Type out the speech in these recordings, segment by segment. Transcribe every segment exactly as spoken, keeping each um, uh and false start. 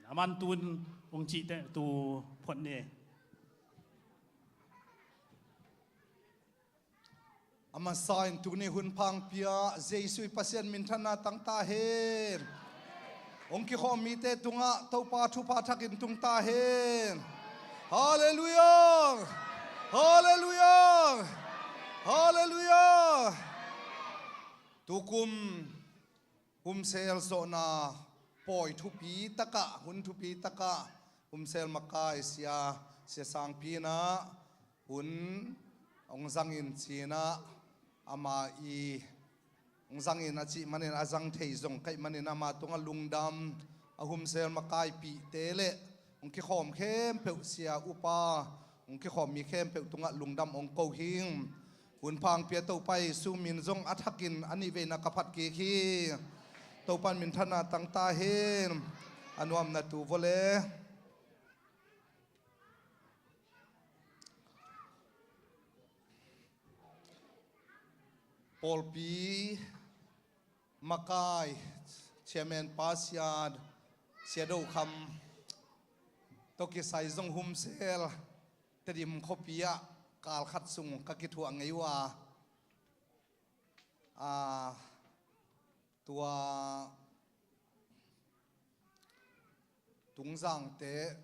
Aman tun ong cihte tu phot ni. A masa in tuni hun phangpia Jesuh i Pasian minthanna tang ta hen. Ong kikhawm mite tungah Topa thupha thakin tung ta hen. Halleluiah! Halleluiah! Halleluiah! Tukum Humsel zawhna pawi thupi takah, hun thupi takah Humsel makai sia, sia sangpi inah hun hong zangin cinah ama i hong zangin a cih manin a zang thei zong kaih manin ama tungah lungdam, a Humsel makaipihte le hong kikhawm khempeuh sia upa hong kikhawm mi khempeuh tungah lungdam hong ko hing. Hun phangpia Topa Jesuh min zong a thakin a nihveina ka phat kik hi. Topa in minthanna tang ta hen. A nuamna tu vawle. Pawlpi makai chairman pa sia, sia Do Kham tawh kisai zong Humsel Tedim khuapi ah kal khat sung ka kithuah ngei uh a, a, tua Tungzangte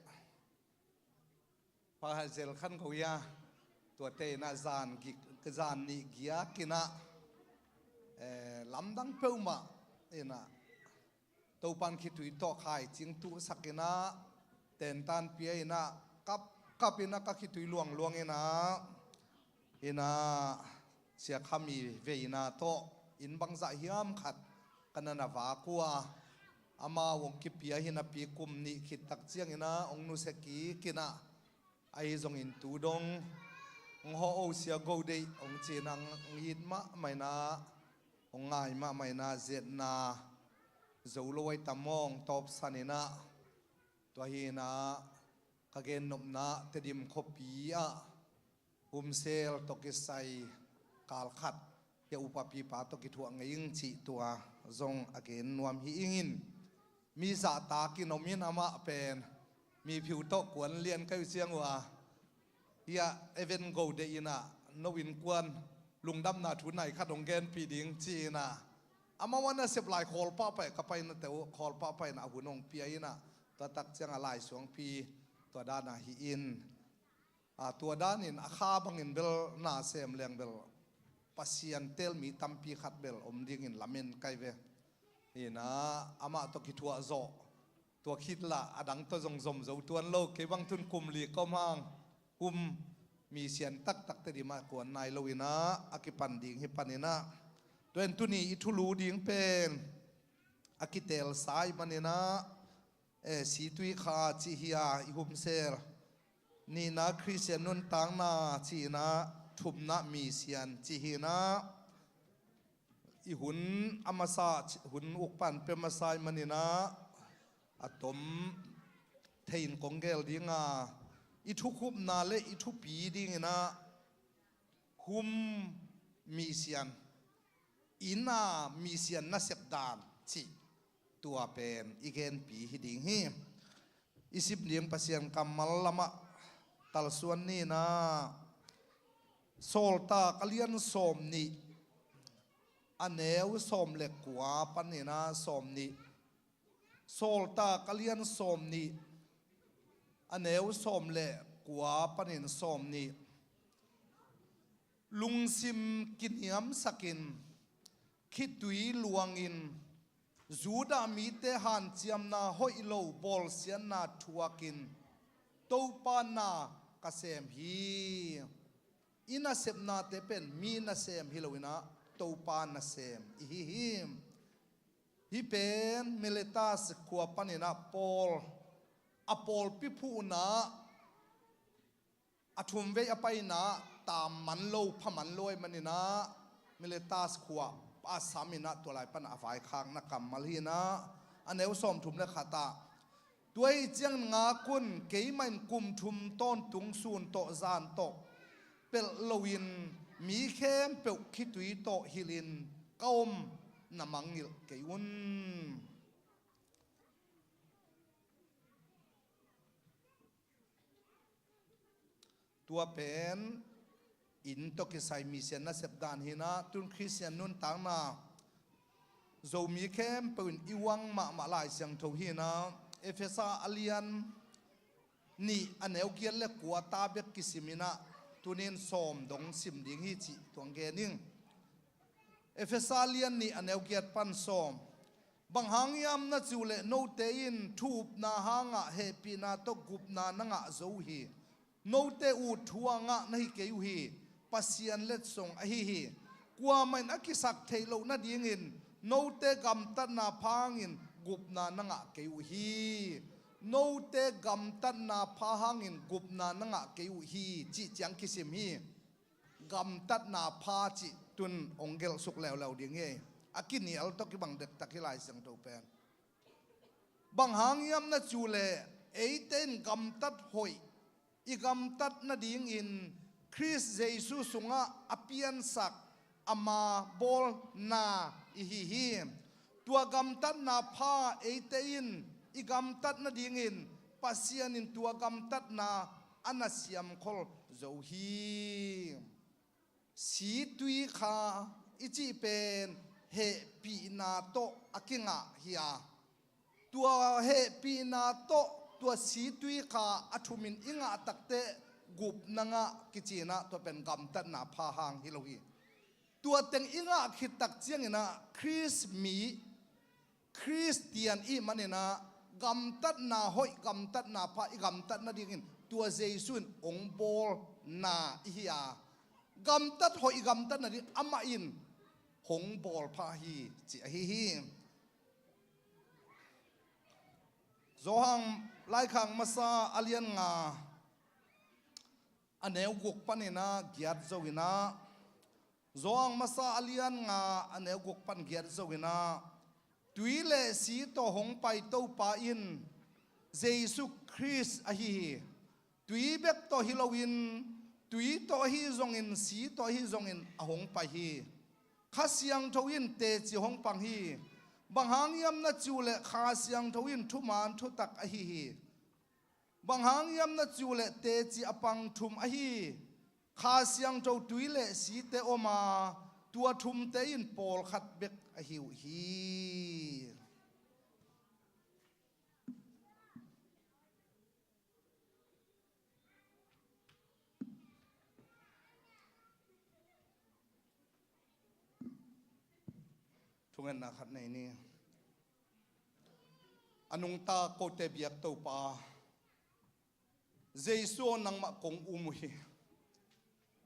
pa zel khan ko ia, tuate inah zan gik, zan nih giak inah, eh, lamdang peuhmah inah Topan khitui tawh khaicing tuhsak inah, tentan pia inah, kap kap inah ka khitui luangluang inah, inah Sia Kham i veina tawh inn bangzah hiam khat ka na na vak uh a, amau hong kipia hi napi kum nih khit tak ciang inah hong nusia kik inah, ahi zongin tu dong hong hawh o Sia Go Deih hong ci inah hong it mahmah inah, hong ngai mahmah inah, zetna zo lo ahi tam maw hong tawpsan inah, tua hi inah ka gennopna Tedim khuapi ah Humsel tawh kisai kal khat hia upa pipa tawh kithuah ngei ing cih tua zong a gen nuam hi ing in. Mi zahtakin om in amah pen mi phiu tawh kuan lian kai uh ciang uh a, hia Evan Go Deih inah no innkuan lungdamna thu nai khat hong genpih ding ci inah, amau a nasep lai Khawl pahpah ka paina teuh Khawl pahpah inah a hun hong pia inah, tua tak ciang a lai suangpi tua dan ah hi in. A, tua danin a kha bangin bel na sem leng bel Pasian tel mi tampi khat bel om dingin lamen kai ve. Inah amah tawh kithuah zawh tua khit lah a dang tawh zong zom zo tuan lo, kei bang tun kum li ka om hang, kum mi sian taktak Tedim ah kuan nai lo inah a kipan ding hi pan inah. Tua in tuni i thulu ding pen a kitelsa i man inah, eh, Situikha cih hi a, i Humsel nihna Khristian nuntakna cih inah, thumna misian cih hi inah, i hun a masa, hun ukpan pia masa i man inah, a tom thei in kong gel ding a, i thukhupna le i thupi ding inah, hum misian, inn a misian nasep dan cih tua pen i genpi hi ding hi. I sim ding Pasian kammal lamah kalsuan ni inah, Sawltak a lian sawm nih, a neu sawm le kua pan inah sawm nih, Sawltak a lian sawm nih, a neu sawm le kua panin sawm nih. Lungsim kiniamsakin, khitui luangin, Judah mite hanciamna hoih lo bawlsiatna thuakin, Topa na ka sem hi. I nasepnate pen mi nasem hi lo inah, Topa nasem i hi hi. Hih pen Miletas khua pan inah Paul a pawlpi phuhna a thumvei a paina tam man lo, pha man lo ahih man inah Miletas khua a sam inah tua lai pan a vaikhakna kammal hi inah, a neu sawmthum le khat ah, tua ahih ciangin ngak un, keimah in kum thum tawntung sun tawh zan tawh pelh loin mi khempeuh khitui tawh hilhin ka om na mangngilh kei un. Tua pen inn tawh kisai misian nasep dan hi-in ah, tun Khristian nuntakna Zomi khempeuh in i uang mahmah Lai Siangtho hi-in ah, Efesa a lian nih a neu giat le kua ta bek kisim in ah, tuni-in sawm dong sim ding hi cih tua hong gen ing. Efesa lian nih a neu giat pan sawm. Bang hang hiam na cih uh leh note in thu upna hangah hehpihna tawh gupna na ngah zo uh hi. Note ut thu a ngah na hi kei uh hi. Pasian letsong ahi hi. Kuamah in a kisak theih loh nadingin note gamtatna pha hangin gupna na ngah kei uh hi. Note gamtatna pha hangin gupna na ngah kei uh hi, cih ciang kisim hi. Gamtatna pha cih tun hong gelh suk leuleu ding hi. A kinial tawh kibang dektak hi Lai Siangtho pen. Bang hang hiam na cih uh leh, eite in gamtat hoih i gamtat nadingin Khrist Jesu sungah a piansak, ama bawl na i hi hi. Tua gamtatna pha eite in i gamtat nadingin Pasian in tua gamtatna a na siamkhol zo hi. Situi kha i cih pen hehpihna tawh a kingah hi a, tua hehpihna tawh tua situi kha a thumin i ngah takteh gupna ngah kici-in ah, tua pen gamtatna pha hang hi lo hi. Tua teng i ngah khit tak ciangin ah Khrist mi, Khristian i hih manin ah gamtatna hoih, gamtatna pha i gamtat nadingin tua Jesu in hong bawl na i hi a, gamtat hoih i gamtat nading amah in hong bawl pha hi, ci ahi hi. Johan Laikhak Masa a lian nga a neu guk panin ah giat zo-in ah, Johan Masa a lian nga a neu guk pan giat zo-in ah, tui le si tawh hong pai Topa in Jesu Khrist ahi hi. Tui bek tawh hi loin, tui tawh ahi zongin, si tawh ahi zongin a hong pai hi. Kha Siangtho in teci hong pang hi. Bang hang hiam na cih uh leh Kha Siangtho in thuman thutak ahi hi. Bang hang hiam na cih uh leh teci a pang thum ahi. Kha Siangtho tui le site om a, tua thumte in pawlkhat bek ahi uh hi. Thungetna khat nei ni. A nungta kote biak Topa, Jesu aw, nangmah kong um uh hi.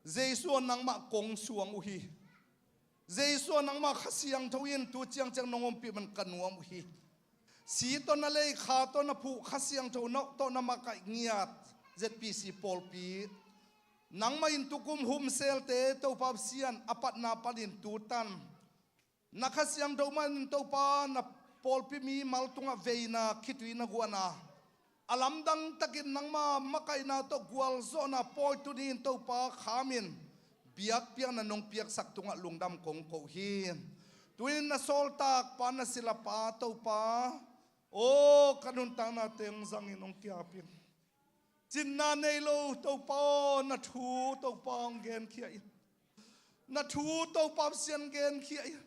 Jesu aw, nangmah kong suang uh hi. Jesu aw, nangmah Kha Siangtho in tu ciangciang nong ompih man ka nuam uh hi. Si tawh na lei, Kha tawh na phuh, Kha Siangtho na, tawh na makaih ngiat Z P C pawlpi, nangmah in tukum humselte Topa Pasian a patna panin tu tan na Kha Siangtho manin Topa na pawlpi mimal tungah veina khitui na guahna, a lamdang takin nangma makaihna tawh gualzawhna pawi tuni-in Topa khamin biakpiakna nong piaksak tungah lungdam kong ko hi. Tuni-in na sawltakpa, na silapa Topa, aw, ka nuntakna teng zangin hong kiap in. Cinna nei lo Topa aw, na thu Topa hong genkhia in. Na thu Topa Pasian genkhia in.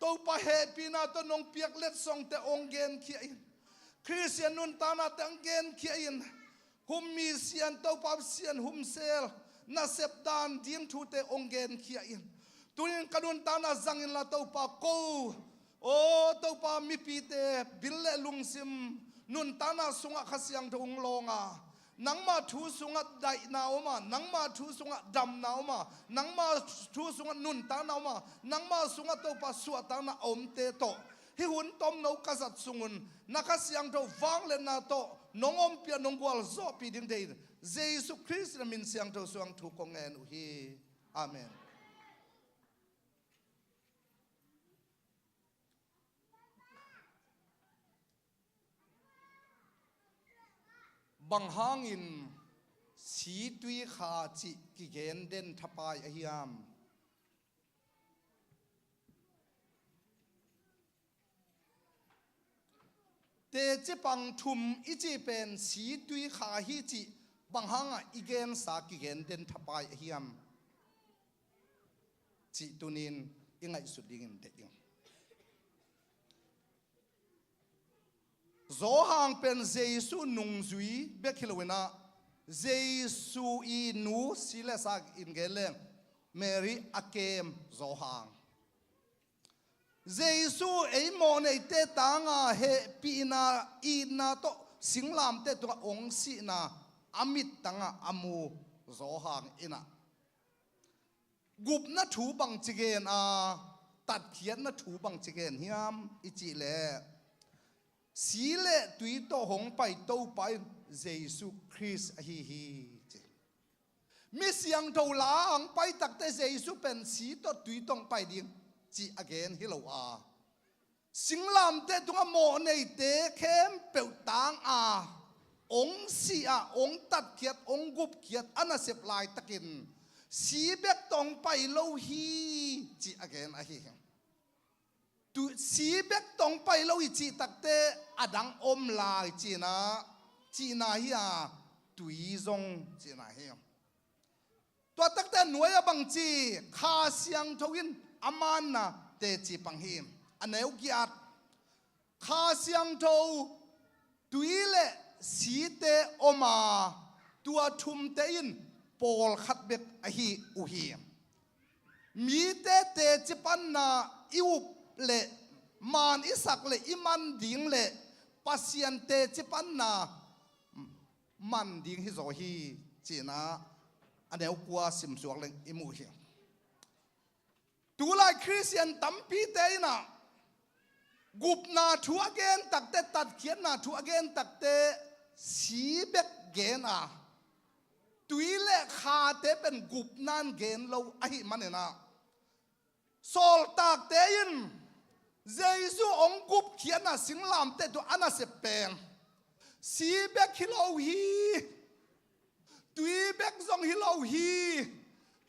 Topa hehpihna tawh nong piak letsongte hong genkhia in. Khristian nuntaknate hong genkhia in. Hum misian Topa Pasian humsel nasep dan ding thute hong genkhia in. Tunin ka nuntakna zang inla Topa ko, aw Topa, mipite bil le lungsim nuntakna sungah Kha Siangtho hong lawng a, nangma thu sungah daihna om a, nangma thu sungah damna om a, nangma thu sungah nuntakna om a, nangma sungah Topa suahtakna a omte tawh hih hun tomno ka zat sungun na Kha Siangtho vangliatna tawh nong ompih a, nong gualzawhpih ding deih in Jesu Khrist na min siangtho suang thu kong ngen uh hi. Amen. Bang hangin situi kha cih kigen den thapai ahiam? Teci pang thum i cih pen situi kha hi cih Bang hangah i gensa kigen den thapai a hiam cih tunin i ngaihsut dingin deih ding. Johan pen Jesu nungzui bek hi loinah, Jesu i nu si le sa in gen leng Mary a kem Johan. Jesu ei mawhneite tanga hehpihna, itna tawh singlamteh tungah hong sihna a mittangah a mu Johan inah, gupna thu bangci gen a, tatkhiatna thu bangci gen hiam i cih leh, si le tui tawh hong pai Topa in Jesu Khrist ahi hi, ci. Mi siangtho la hong pai takte Jesu pen si tawh tui tawh hong pai ding cih a gen hi lo a, singlamteh tungah mawhneite khempeuh tanga hong si a, hong tatkhiat, hong gupkhiat a nasep laitakin si bek tawh hong pai lo hi, cih a gen ahi hi. Tu, si bek tawh hong pai lo hi cih takte a dang om lai cihna, cihna hi a, tui zong cihna hi. Tua takte nuai a bangci, Kha Siangtho in a manna teci pang hi. A neu giat, Kha Siangtho tui le site om a, tua thumte in pawlkhat bek ahi uh hi. Mite teci panna i up le man i sak le i man ding le Pasian teci panna man ding hi zaw hi, cihna a neu kua simsuak leng i muh hi. Tulai Khristian tampite inah gupna thu a gen takte, tatkhiatna thu a gen takte si bek gen a, tui le khate pen gupna in gen lo ahih maninah, sawltakte in Jesu hong gupkhiatna singlamteh tungah a nasep pen si bek hi lo hi. Tui bek zong hi lo hi.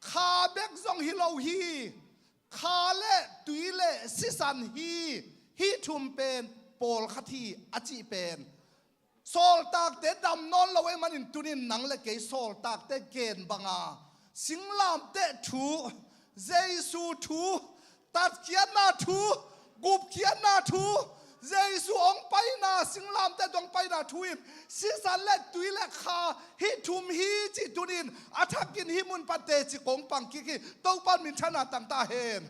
Kha bek zong hi lo hi. Kha le tui le sisan hi. Hih thum pen pawlkhat hi a cih pen sawltakte dam nawn lo ahih manin tunin nang le kei sawltakte gen banga singlamteh thu, Jesu thu, tatkhiatna thu, gupkhiatna thu, Jesu hong paina, singlamteh tungah hong paina thu in sisan le tui le kha hih thum hi cih tunin a thakin hih mun pan teci kong pang kik hi. Topa in minthanna tang ta hen.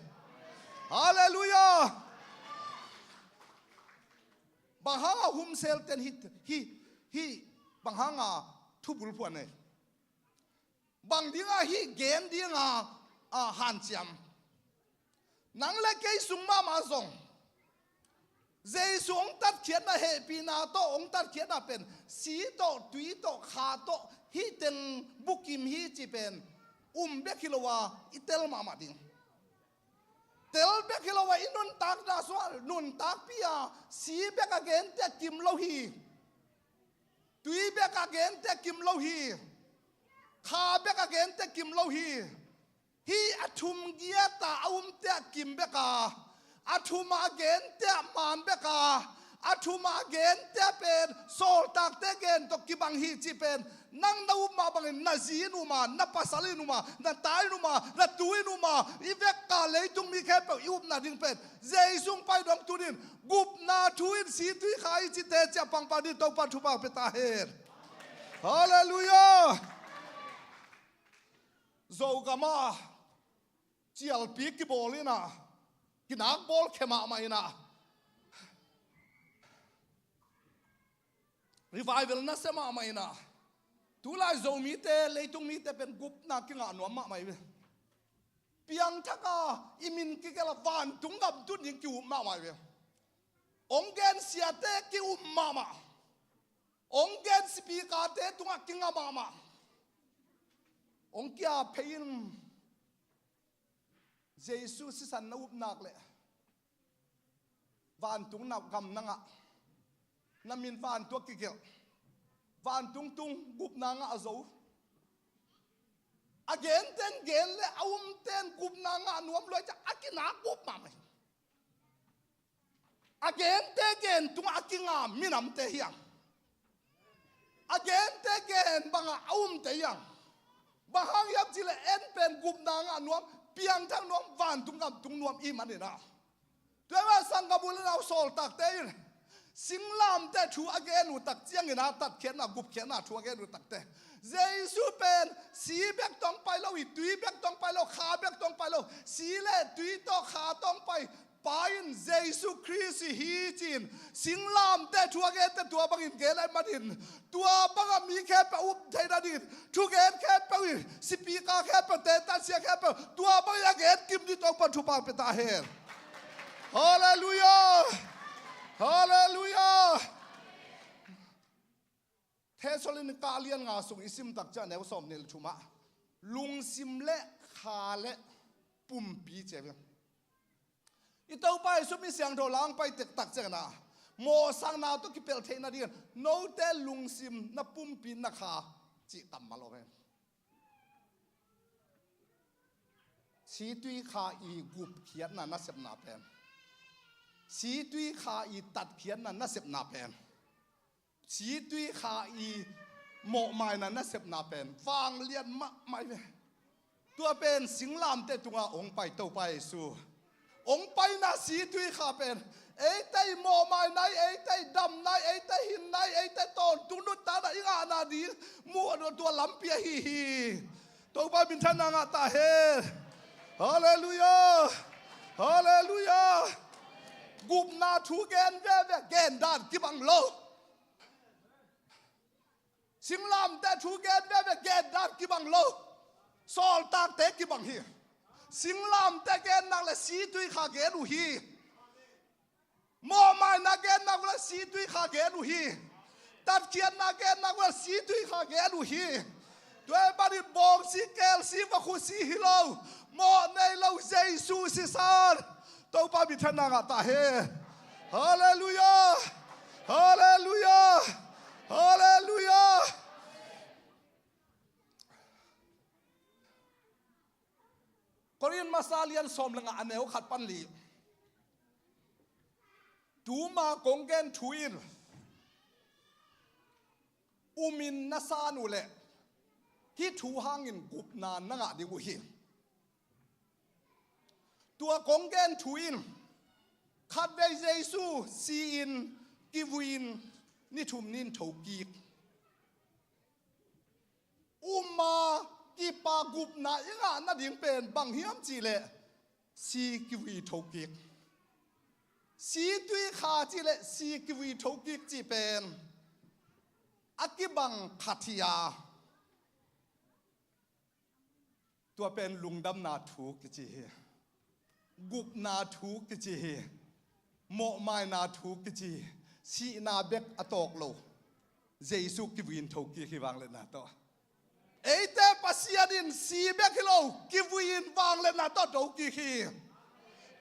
Halleluiah. Bang hanga humselten hih, hih, hih bang hanga thubulphuh nei? Bang dinga hih gen dinga, a, hanciam? Nang le kei sung mahmah zong Jesu hong tatkhiatna, hehpihna tawh hong tatkhiatna pen si tawh, tui tawh, kha tawh hih teng bukim hi cih pen um bek hi lo a, i tel mahmah ding. Tel bek hi lo a, i nuntakna sungah nuntakpi a si bek a gente kim lo hi. Tui bek a gente kim lo hi. Kha bek a gente kim lo hi. Hih a thum giat a a umte a kim bek a, a thum a gente a man bek a, a thum a gente pen sawltakte gen tawh kibang hi cih pen nang na up mah bangin na zi in um a, na pasal in um a, na ta in um a, na tu in um a, i vekpi leitung mi khempeuh i upna ding pen Jesu hong pai dong tunin gupna thu in si tui kha i cihte ciah pangpang ding Topa thupha pia ta hen. Halleluiah. Zogam ah cialpi kibawl inah, kinak bawl khe mahmah inah, revival nasia mahmah inah, tulai Zomite, leitung mite pen gupna kingah nuam mahmah hi ve. Piangthak a i min kigelh a vantung gam tun ding ki-up mahmah hi ve. Hong gen siate ki-up mahmah. Hong gen speaker-te tungah kingah mahmah. Hong kia phei in Jesu sisan na up nak leh vantung na gam na ngah, na min vantung ah kigelh, vantung tung gupna ngah a zo. A genten gen le a umten gupna ngah nuam lua ciang a kinak gup mahmah hi. A gente gen tungah a kinga minamte hi hang. A gente gen bangah a umte hiam? Bang hang hiam cihleh en pen gupna ngah nuam, piangthak nuam, vantung gam tung nuam i hih manin ah. Tua ahih manin sanggam u le nau, sawltakte in singlamteh thu a gen uh tak ciangin ah tatkhiatna, gupkhiatna thu a gen uh takte, Jesu pen si bek tawh hong pai lo hi, tui bek tawh hong pai lo, kha bek tawh hong pai lo, si le tui tawh, kha tawh hong pai pa in Jesu Khrist hi ci-in singlamteh thu a gente tua bangin gen ahih manin, tua bangah mi khempeuh a um theih nadingin thugen khempeuh in, sipika khempeuh, tetansia khempeuh tua bangin a gen kim ding Topa'n thupha pia ta hen. Halleluiah! Halleluiah! Thessalonika a lian nga sung i sim tak ciang a neu sawmnih le thum ah, lungsim le kha le pumpi ci hi. I Topa Jesu mi siangtho la hong pai tak ciangin ah, mawhsakna tawh kipelh theih nadingin note lungsim, na pumpi, na kha cih kammal om hi. Situikha i gupkhiatna nasepna pen, situikha i tatkhiatna nasepna pen, situikha i mawhmaina nasepna pen vanglian mahmah hi ve. Tua pen singlamteh tungah hong pai Topa Jesu hong paina situikha pen eite i mawhmaina hi, eite i damna hi, eite i hinna hi, eite i tawntung nuntakna i ngahna ding muh tua lampi ahi hi. Topa minthanna ngah ta hen. Halleluiah! Halleluiah! Gupna thu gen veve, gendan kibang lo. Singlamteh thu gen veve, gendan kibang lo. Sawltakte kibang hi. Singlamteh gen nak leh situikha gen uh hi. Mawhmaina gen nak leh situikha gen uh hi. Tatkhiatna gen nak leh situikha gen uh hi. Tua ahih manin bawngsi, kelsi, vakhusi hi lo, mawh nei lo Jesu sisan Topa minthanna ngah ta hen. Halleluiah! Halleluiah! Halleluiah! Korin masa lian sawm le nga a neu khat pan li. Tuma kong gen thu in umin na san uh leh hih thu hangin gupna na ngah ding uh hi. Tua kong gen thu in khatvei Jesu si-in kivui-in ni thum ni-in thokik. Uma kipa gupna i ngah nading pen bang hiam cihleh si kivui thokik. Situikha cihleh si kivui thokik cih pen a kibang khat hi a, tua pen lungdamna thu kici hi. Gupna thu kici hi. Mawhmaina thu kici hi. Sihna bek a tawk lo, Jesu kivui-in thokik hi vangliatna tawh. Eite Pasian in si bek hi lo, kivui-in vangliatna tawh thokik hi.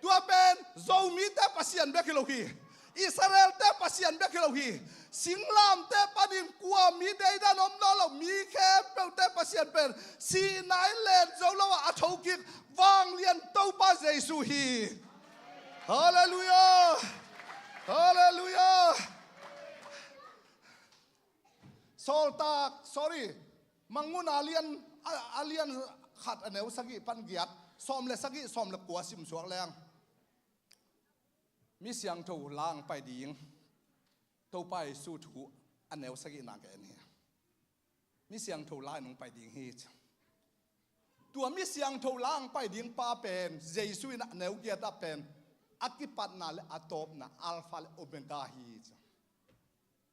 Tua pen Zomite Pasian bek hi lo hi. Israelte Pasian bek hi lo hi. Singlamteh panin kua mi deidan om nawn lo, mi khempeuhte Pasian pen sihna in len zo lo a, a thokik vanglian Topa Jesu hi. Halleluiah! Halleluiah! Sawltak, sorry, Mangmuhna a lian, a, a lian khat a neu sagih pan giat, sawm le sagih, sawm le kua sim suak leng. Mi siangtho la hong pai ding Topa Jesu thu a neu sagihna gen hi. Mi siangtho la in hong pai ding hi ci. Tua mi siangtho la hong pai ding pa pen Jesu in a neu giat ah pen a kipatna le a tawpna, Alpha le Omega hi ci.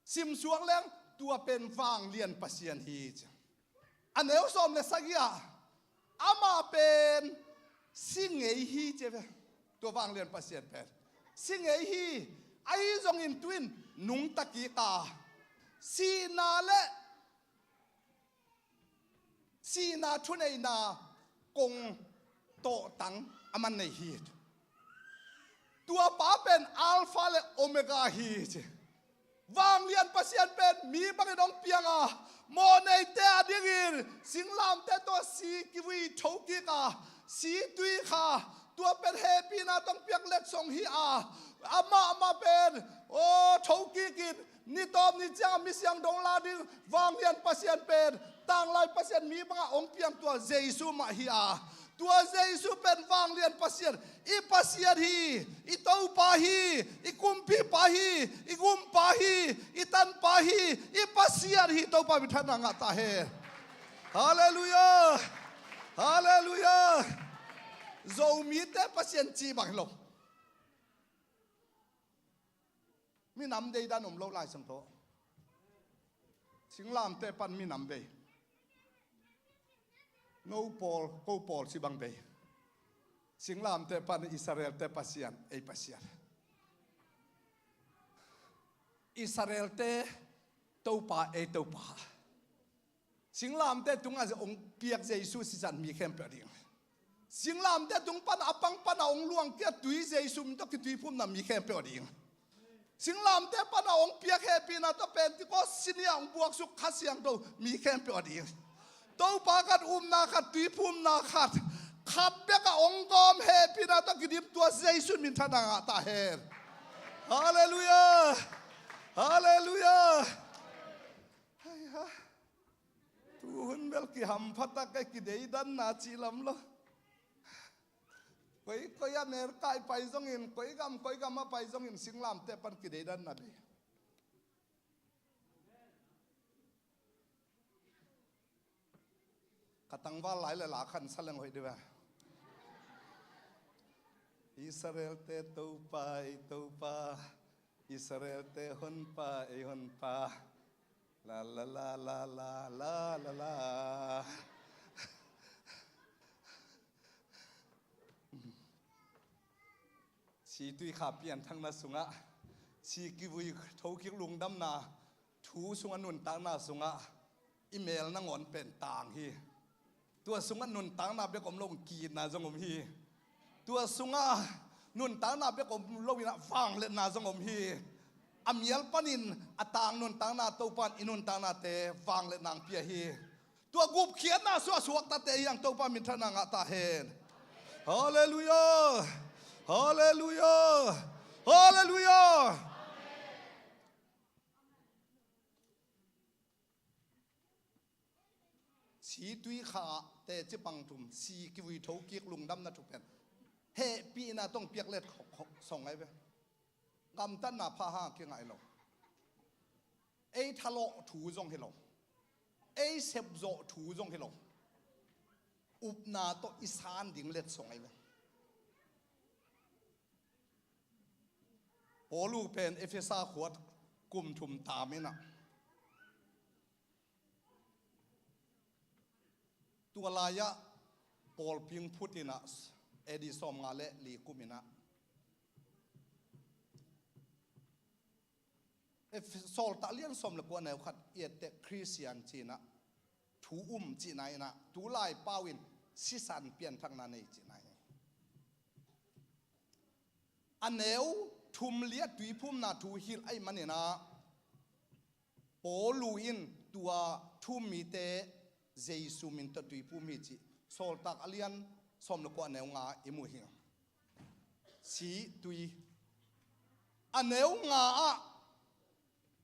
Sim suak leng tua pen vanglian Pasian hi ci. A neu sawm le sagih ah amah pen si ngei hi ci ve. Tua vanglian Pasian pen si ngei hi. Ahi zongin tu-in nungta kik a, sihna le sihna thuneihna kong tawhtang a man nei hi. Tua pa pen Alpha le Omega hi ci. Vanglian Pasian pen mi bangin hong piang a, mawhneite a dingin singlamteh tawh si kivui thokik a, situikha, tua pen hehpihna tawh hong piak letsong hi a, amah mah pen, aw, thokikin Ni tawp ni ciang a misiang dong la ding vanglian Pasian pen tanglai Pasian mi bangah hong piang tua Jesu mah hi a, tua Jesu pen vanglian Pasian, i Pasian hi, i Topa hi, i Kumpipa hi, i Gumpa hi, i Tanpa hi, i Pasian hi. Topa minthanna ngah ta hen. Halleluiah. Halleluiah. Zomite Pasian ci bang hi lo. Minam deidan om lo lai sang tawh. Singlamteh pan minam bei. No pawl, ko pawl ci bang bei. Singlamteh pan Israelte Pasian, ei Pasian. Israelte Topa, ei Topa. Singlamteh tungah hong piak Jesu sisan mi khempeuh a ding. Singlamteh tung pan a pang pan a hong luangkia tui Jesu min tawh kituiphumna mi khempeuh a ding. Singlamteh pan a hong piak hehpihna tawh Pentecost sini a hong buaksuk Kha Siangtho mi khempeuh a ding. Topa khat, upna khat, tuiphumna khat, khat bek a hong gawm hehpihna tawh kidim tua Jesu minthanna ngah ta hen. Halleluiah. Halleluiah. Hai ha. Tuhun bel kihampha tak e, kideidanna cih lam lo. Koi koi America i pai zongin, koi gam koi gam a pai zongin singlamteh pan kideidanna bei. Ka tangval lai le la khan sa leng hoih dih ve. Israelte Topa, ei Topa. Israelte Honpa, ei Honpa. La la la la la la la la. Situi kha pianthakna sungah, si kivui thokik lungdamna thu sungah, nuntakna sungah i mel nangawn pen tang hi. Tua sungah nuntakna bek om lo, kitna zong om hi. Tua sungah nuntakna bek om lo inah vangliatna zong om hi. A mial panin a tang nuntakna Topan i nuntaknate vangliatna hong pia hi. Tua gupkhiatna sungah suaktate hi hang. Topa minthanna ngah ta hen. Halleluiah. Halleluiah. Halleluiah. Situi kha teci pangthum, si kivui thokik lungdamna thupen, hehpihna tawh hong piak let song ahi ve. Gamtatna pha hang kingai lo. Ei thalawh thu zong hi lo. Ei sepzawh thu zong hi lo. Upna tawh i san ding let song ahi ve. Paulu pen Efesa khuat kum thum tam inah, tua lai-ah pawlping phut inah, A D sawmnga le li kum inah, Sawltak lian sawm le kua neu khat i etteh Khristian ci inah, thu um cihna inah, tulai pau in sisan pianthakna nei cihna hi. A neu thum liah tuiphumna thu hilh ahih maninah, Paulu in tua thu um mite Jesu min tawh tuiphum hi cih Sawltak a lian sawm le kua neu nga i muh hi. Si tui. A neu nga ah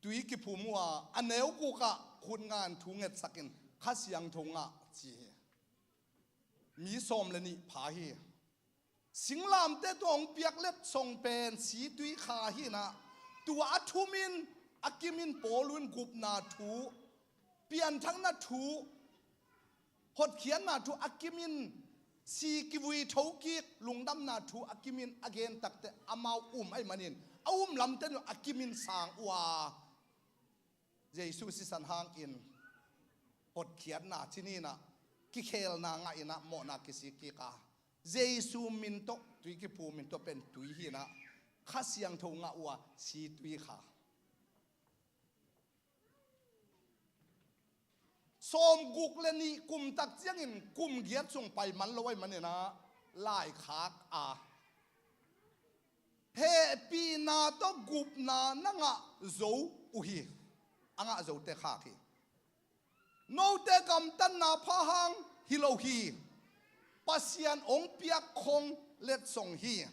tui kiphum uh a, a neu guk ah khut nga in thu ngetsak in Kha Siangtho ngah ci hi. Mi sawm le nih pha hi. Singlamteh tawh hong piak let song pen si tui kha hi inah, tua a thum in, a kim in Paulu in gupna thu, pianthakna thu, hotkhiatna thu a kim in, si kivui thokik lungdamna thu a kim in a gen takteh amau um ahih manin, a um lamte nu a kim in sang uh a, Jesu sisan hangin hotkhiatna ci ni inah, kikhelna ngah inah, mawhna kisik kik a, Jesu min tawh tui kiphum in, tua pen tui hi inah, Kha Siangtho ngah uh a, si tui kha. Sawmguk le nih kum tak ciangin kum giat sung pai man lo ahih maninah, laikhak a, hehpihna tawh gupna na ngah zo uh hi. A ngah zote khak hi. Note gamtatna pha hang hi lo hi. Pasian hong piak khong letsong hi.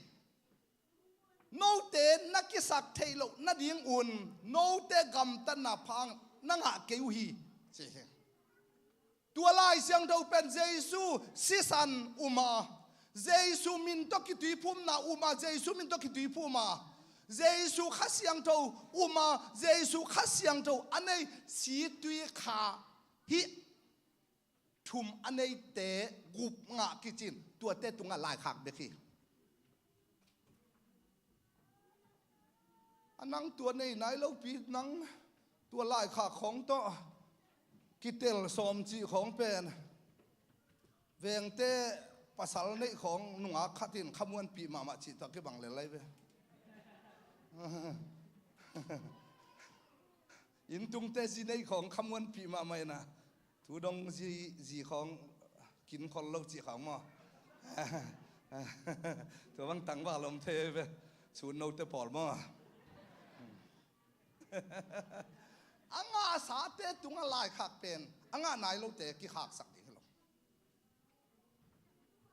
Note na kisak theih loh nadingun note gamtatna pha na ngah kei uh hi, ci hi. Tua Lai Siangtho pen Jesu sisan um a, Jesu min tawh kituiphumna um a, Jesu min tawh kituiphum a, Jesu Kha Siangtho um a, Jesu Kha Siangtho a nei Situi Kha hih thum a neite gup ngah kicin, tuate tungah laikhak bek hi. A nang tua nei nai lopi, nang tua laikhak khawng tawh kitel sawm cih khawng pen vengte pasal neih khawng nungak khat in khamuanpih mahmah cih tawh kibang lel lai ve. Inntungte zi neih khawng khamuanpih mahmah in a, thu dong zi, zi khawng kin khol lo cih khawng maw? Tua bang tangval om thei ve. Sun note pawl maw? A ngahsate tungah laikhak pen a ngah nai lote kikhaksak ding hi lo.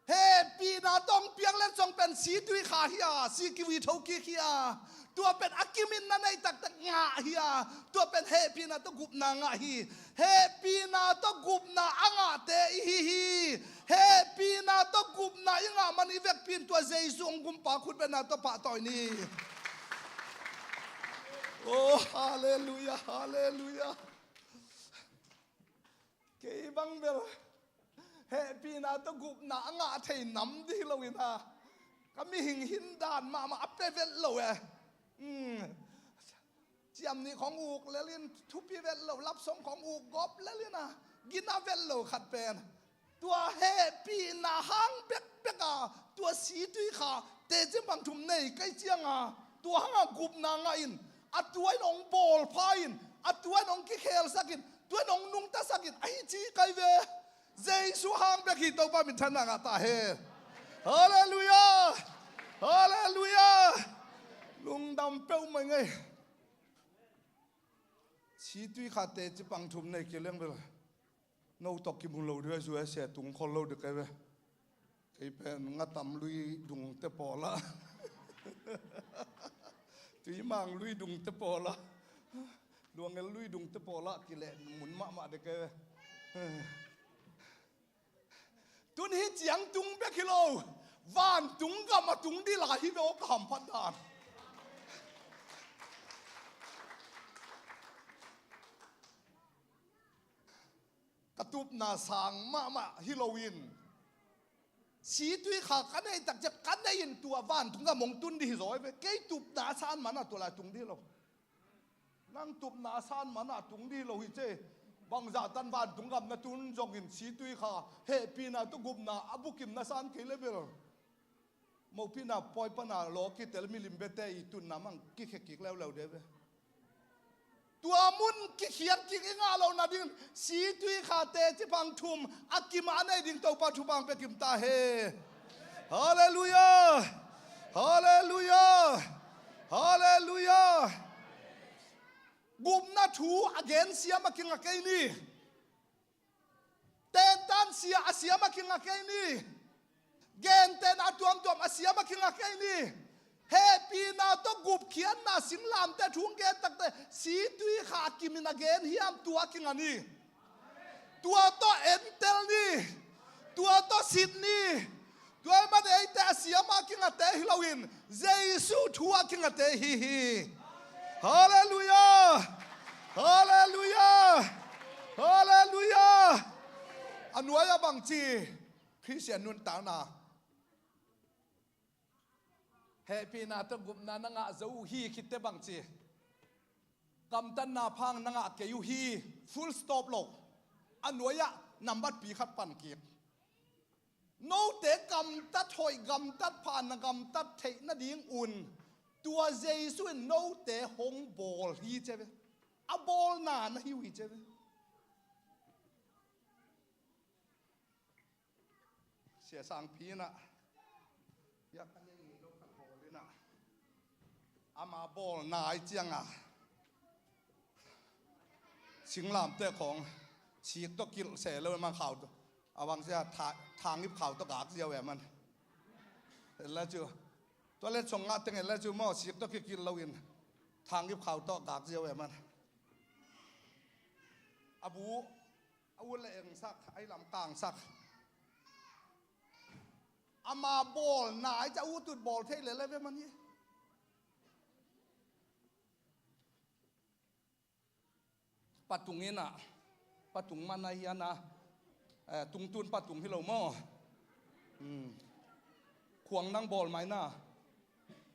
Hehpihna tawh piang le zong pen Situi Kha hi a, si kiwi tho kik hi a, tua pen a kimin na neih taktak ngah hi a, tua pen hehpihna tawh gupna ngah hi. Hehpihna tawh gupna a ngahte i hi hi. Hehpihna tawh gupna i ngah man i vekpi in tua Jesu hong gumpa khutbetna tawh pahtawi ni. Oh, halleluiah, halleluiah. Kei bang bel hehpihna tawh gupna a ngah thei nam dih lo in a, ka mihing hin dan mahmah a pia vet lo e. Hmm. Ciam nih khawng uk lel in, thupi vet lo, lapsong khawng uk gawp lel in a, gina vet lo khat pen tua hehpihna hang bekbek a, tua Situi Kha teci pang thum nei kei ciang a, tua hang a gupna ngah in, a tua in hong bawlpha in, a tua in hong kikhelsak in, tua in hong nungtasak in, ahi ci kai ve. Jesu hang bek hi, Topa minthanna ngah ta hen. Halleluiah! Halleluiah! Lungdam peuhmah ing ei. Situi Kha teci pang thum nei kei leng bel no tawh kimu lo ding a, U S A tung khol lo ding kai ve. Kei pen ngatam lui dungte pawl ah, tuimang lui dungte pawl ah, luangel lui dungte pawl ah kileh mun mahmah ding kai ve. Tun hih ciang tung bek hi lo, vantung gam a tung ding lai hi ve aw, ka hamphat dan. Ka tupna sang mahmah hi loin, Situi Kha ka neih takciang ka neih in tua vantung gam hong tun ding hi zaw hi ve. Kei tupna a san man a tua lai tung ding hi lo. Nang tupna a san man a tung ding hi lo hi ci. Bangzah tan vantung gam na tun zongin Situi Kha hehpihna tawh gupna a bukim na san kei le bel, mopihna pawi pana law kitel milim biate i tunna mang kikhia kik leuleu ding ve. Tua mun kikhiat kik i ngah loh nading Situi Kha teci pang thum a kim a nei ding Topa thupha pia kim ta hen. Halleluiah! Halleluiah! Halleluiah! Gupna thu a gen siam a kinga kei ni. Tentan sia a siam a kinga kei ni. Gentehna a tuamtuam a siam a kinga kei ni. Hehpihna tawh gupkhiatna singlamteh thu gen takte Situi Kha a kimin a gen hiam, tua a kinga ni. Tua tawh entel ni. Tua tawh sit ni. Tua ahih manin eite a siam a kingate hi loin Jesu thu a kingate hi hi. Halleluiah! Halleluiah! Halleluiah! A nuai ah bangci, Khristian nuntakna, hehpihna tawh gupna na ngah zo uh hi khitte bangci, gamtatna pha na ngah kei uh hi. Full stop lo. A nuai ah nambat pi khat pan kik. Note gamtat hoih, gamtat pha na gamtat theih nadingun tua Jesu in note hong bawl hi ci ve. A bawlna na hi uh hi ci ve. Sia Sangpi in ah, biak a nei ngei lo khat bawl in ah, ama bawlna i ciang a, singlamteh khawng sik tawh kilh se lo man khau tawh, a bang sia tha-, thangip khau tawh gak ziau e man. La cu Tua letsong ngah teng en le cu maw, sik tawh kikil loin thang ip khau tawh gak ziau e man. A bu a ut le engsak, a i lam kangsak. Ama bawlna i ca ut ut bawl thei lele ve man hi. Patung ina, patung man a hiana, eh, tungtun patung hi lo maw? Hmm. Khuang nang bawl maina.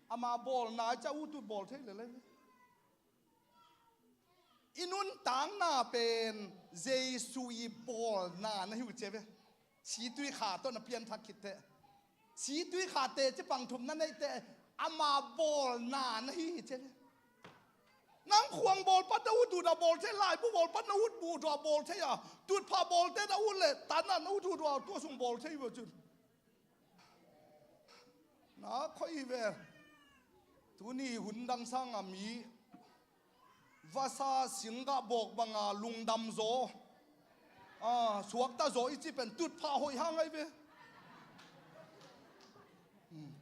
Ama bawlna i ca ut ut bawl thei lele ve. I nuntakna pen Jesu i bawlna na hi uh cia ve. Situi kha tawh na pianthak khit teh, situi kha teci pang thum na neih teh, ama bawlna na hi hi cia ve. Nang khuang bawl pat na ut ut a bawl thei, laibu bawl pat na ut ut a bawl thei a, tutphah bawlte na ut le tan a na ut ut a tua sung bawl thei ve cun. Na khoi ve. Tuni hun dang sanga mi vasa singgah bawk banga lungdam zaw, a, suakta zaw i ci pen tutphah hoih hang ai ve. Hmm.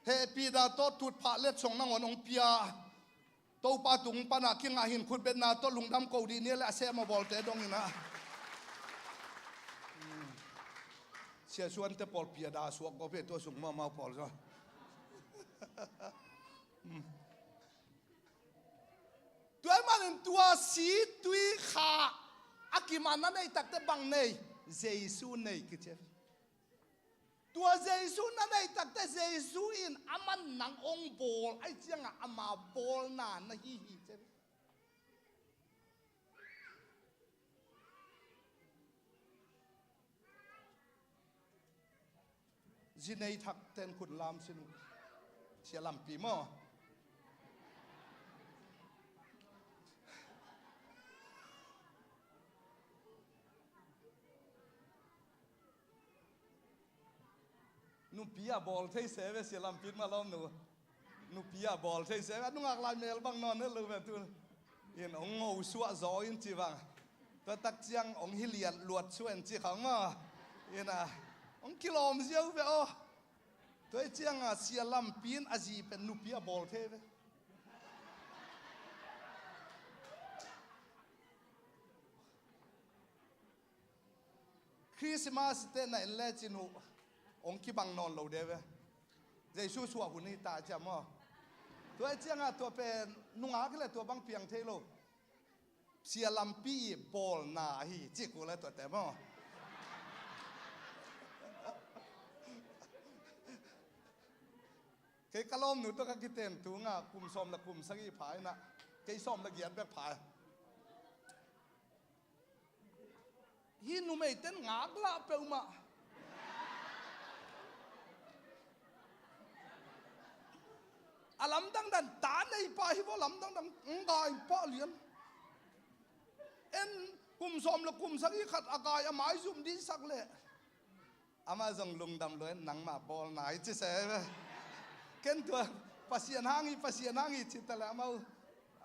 Hehpihna tawh tutphah letsong nangawn hong pia. Topa tung panah kingah hin khutbetna tawh lungdam ko dih ni le a sem a bawlte dong inah. Siasuante pawl piada suak ko pe tua sung mahmah pawl zaw. Tua manin tua situi kha a kimah na nei takte bang nei? Jesu nei kici. Tua Jesu na nei takte Jesu in aman nang ong bawl ai cianga ama bawlna na hi hi ci. Zi nei thak ten khun lam sin uh. Sia lampi maw? Nupi a bawl thei se ve sia lampi in malawm nu. Nupi a bawl thei se ve, a nungak lai mel bang nawn het lo ve tu. In ong ngo suah zaw in ci vang. Tua tak ciang ong hi liat luat suah in ci khang maw. In a ong kilawm ziau ve aw. Tua i cianga sia lampi in a zi pen nupi a bawl thei ve. Christmas te na en lecin uh ong kibang nawn lo de ve. Jesu suah hun hi ta cia maw? Tua i cianga tua pen nungak hi le tua bang piang thei lo. Sia lampi i bawlna ahi cik uh le tuate maw? Kei ka lawmnu tawh ka kiten tunga kum sawm le kum sagih pha inah, kei sawm le giat bek pha. Hi numeiten ngaklah peuhmah. A lamdang dan ta nei pah hi vaw, lamdang dan ngai pah lian. En kum sawm le kum sagih khat a gai a maizum dihsak leh amah zong lungdam lua in nangmah bawlna hi ci se ve. Ken tua Pasian hang hi, Pasian hang hi ci ta le amau,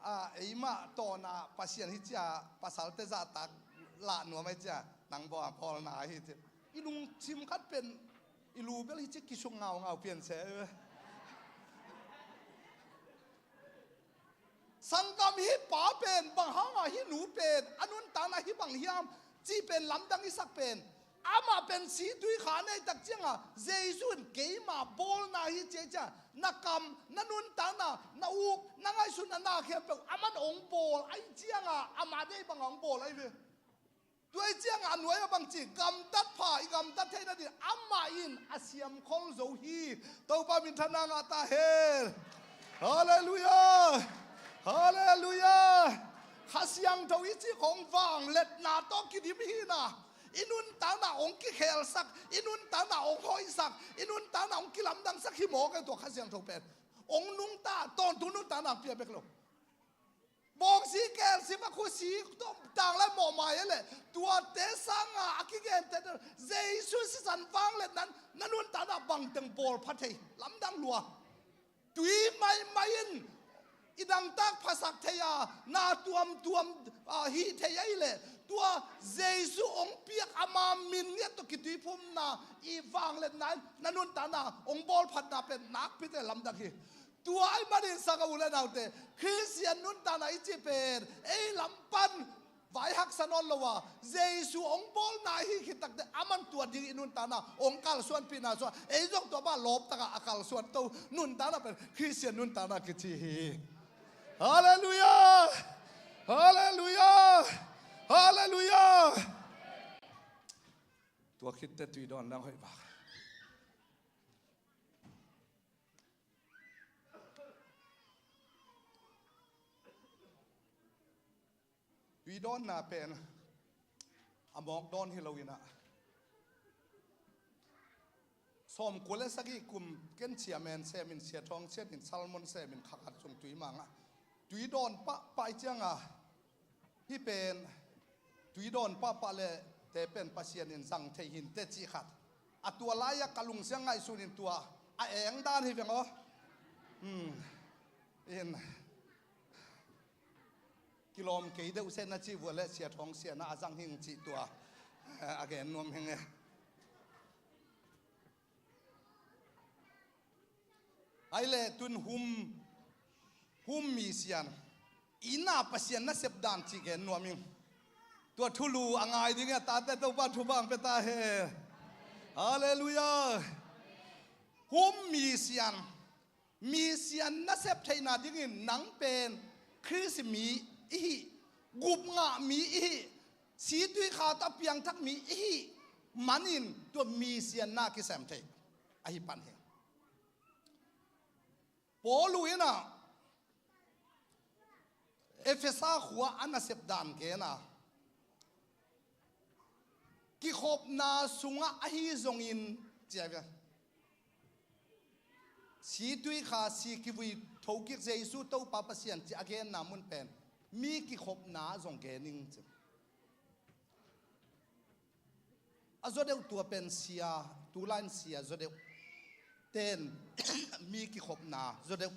a, eimah tawna Pasian hi cia pasalte zahtak lah nuam ahi cia nang bawl, bawlna hi ci. I lungsim khat pen i lu bel hi ci kisuk ngaungau pian se ve. Sanggam hi pa pen bang hanga hi nu pen a nuntakna hi bang hiam cih pen lamdang i sak pen amah pen situi kha nei tak cianga Jesu in keima bawlna hi cia cia na kam, na nuntakna, na uk, na ngaihsutna na khempeuh aman ong bawl ai cianga amah dei banga ong bawl ai ve. Tua i cianga a nuai a bangci gamtat pha i gamtat theihna din amah in a siamkhol zo hi. Topa minthanna ngah ta hen. Halleluiah. Halleluiah. Kha Siangtho i cih khong vangliatna tawh kidim hina. I nuntakna ong kikhelsak, i nuntakna ong hoihsak, i nuntakna ong kilamdangsak hi mawk e tua Kha Siangtho pen. Ong nungta tawntung nuntakna ang pia bek lo. Bawngsi kelsi va khusi tawh tanglai mawhmai e le tuate sanga a kigente Jesu sisan vangliatnan na nuntakna bangteng bawl pha thei lamdang lua. Tui maimai in I dangtak phasak thei a, na tuamtuam, ah, hih thei ahih leh, tua Jesu hong piak ama min ngiat tawh kituiphumna i vangliatna in na nuntakna hong bawlphatna pen nakpite lamdang hi. Tua ahih manin sak a, u le naute, Khristian nuntakna i cih pen ei lam pan vai haksa nawn lo a, Jesu hong bawlna i hih khit takteh aman tua ding i nuntakna hong kalsuanpihna sua, ei zong tua mah lawptak a, a kalsuan to nuntakna pen Khristian nuntakna kici hi. Halleluiah! Halleluiah! Halleluiah! Tua khitteh tui dawn lang hoih bak. Tui dawnna pen a mawk dawn hi lo in ah, sawmkua le sagih kum ken chairman semin, Sia Thawng Sian in sermon semin, kha khat sung tui mang ah, tui dawn pahpah i ciang a, hih pen tui dawn pahpah le te pen Pasian in zang thei hi inteh cih khat. A tua lai-ah ka lungsiang ngaihsun in tua a eng dan hi veng aw. Hmm. In kilawm kei deuh seh na cih vua le Sia Thawng Sian ah a zang hing cih tua, eh, a gen nuam hing e. Ai le tun hum, hum misian, inn ah Pasian nasep dan cih gen nuam ing. Tua thulu a ngai ding e, a tate Topa thupha hong pia ta hen. Halleluiah. Hum misian, misian nasep theihna dingin nang pen Khrist mi i hih, gupngah mi i hih, situikha tawh piangthak mi i hih manin tua misian na kisem thei ahi pan hi. Paulu in ah Efesa khua a nasep dan gen a, kikhopna sungah ahi zongin, ci a ve. Situikha si kivui thokik Jesu Topa Pasian ci a genna mun pen mi kikhopna zong gen ing ci. A zaw deuh tua pen sia, tulai in sia zaw deuh ten mi kikhopna zaw deuh,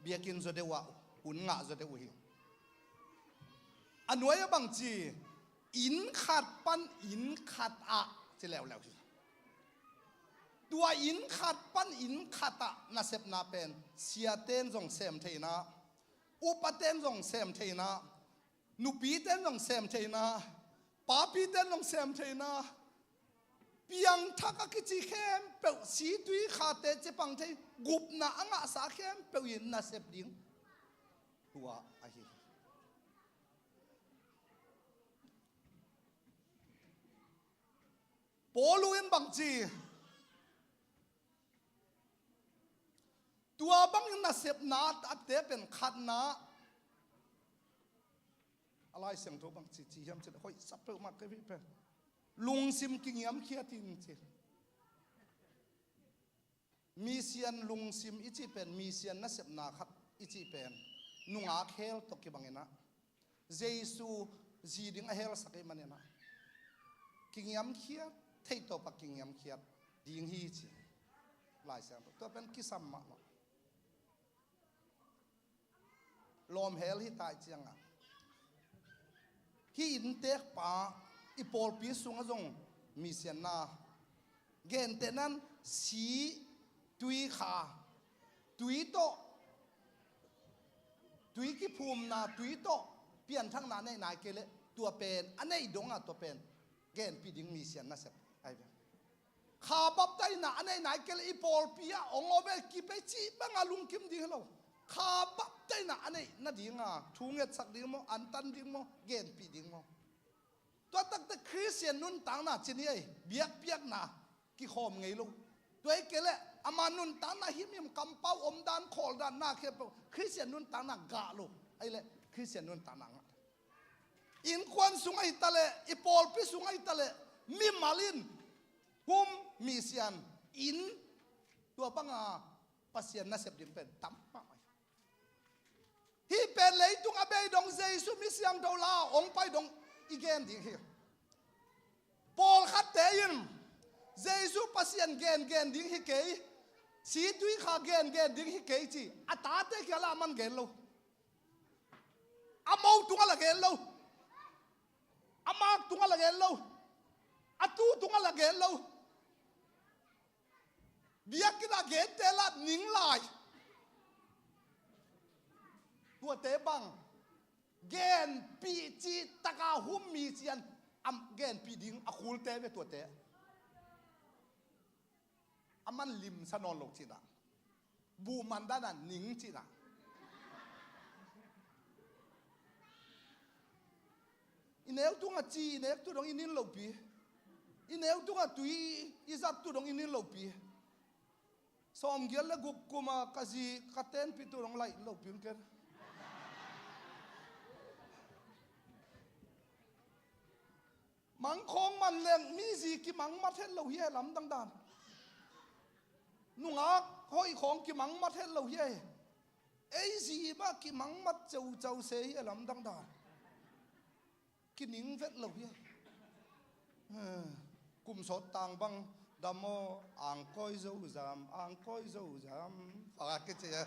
biakinn zaw deuh ah hun ngah zaw deuh uh hi. A nuai ah bang ci, inn khat pan inn khat ah ci leuleu hi. Tua inn khat pan inn khat ah nasepna pen siaten zong sem theihna, upaten zong sem theihna, nupiten zong sem theihna, papiten zong sem theihna, piangthak a kici khempeuh, situikhate ci pang thei, gupna a ngahsa khempeuh in nasep ding tua ahi hi. Paulu in bang ci, tua bangin nasepna a tate pen khatna, a Lai Siangtho bang ci, ci hiam ci, hoih sa peuhmah kei pen lungsim kingiamkhiat in ci. Misian lungsim i cih pen, misian nasepna khat i cih pen nungak hell tawh kibang in ah, Jesu zi ding a hell sak ahih manin ah, kingiamkhiat, theih tawpah kingiamkhiat ding hi ci. Lai Siangtho tua pen kisam mah lo. Lawm hell hi ta i ciang a, hih inntekpa i pawlpi sungah zong misianna, gentehna in si, tuikha, tui tawh, tui kiphumna, tui tawh pianthakna a neih nai kei leh tua pen a neih dongah tua pen genpih ding misian nasep ahi ve. Kha baptaina a neih nai kei leh i pawlpi ah hong om e, kipei cih banga lungkim ding hi lo. Kha baptaina a neih nadinga thu ngetsak ding maw, antan ding maw, genpih ding maw? Tua takte Khristian nuntakna ci ni ei, biakpiakna kikhawm ngei lo. Tua hi kei leh ama nuntakna himhim, kampau omdan, khawldan, na khempeuh Khristian nuntakna gah lo. Ahih leh Khristian nuntakna ngah. Innkuan sung ahi ta leh, i pawlpi sung ahi ta leh, mimal in hum misian in tua banga Pasian nasep ding pen tam mahmah hi. Hih pen leitung a bei dong Jesu mi siangtho la hong pai dong i gen ding hi. Pawlkhatte in Jesu Pasian gengen ding hi kei, situikha gengen ding hi kei ci a tate kiangah lah aman gen lo. A mo tungah la gen lo. A mak tungah la gen lo. A tu tungah la gen lo. Biakinn a gente la ning lai. Tuate bang genpih cih taka hum mi cian a genpih ding a khulte ve tuate. A man limsa nawn lo cihna. Buh man dana ning cihna. I neu tungah ci i nek tu dong i nin lopi. I neu tungah tui i zat tu dong i nin lopi. Sawmgiat le guk kuma ka zi ka tenpih tu dong laih lopi ken. Mangkhawng man leng mi zi kimang mat het lo hi e lamdang dan. Nungak hoih khawng kimang mat het lo hi e. Ei zi mah kimang mat ceucau se hi e lamdang dan. Kining vet lo hi e. Kum sawt tang bang dam aw, angkawi zo zam, angkawi zo zam. Faka kici e.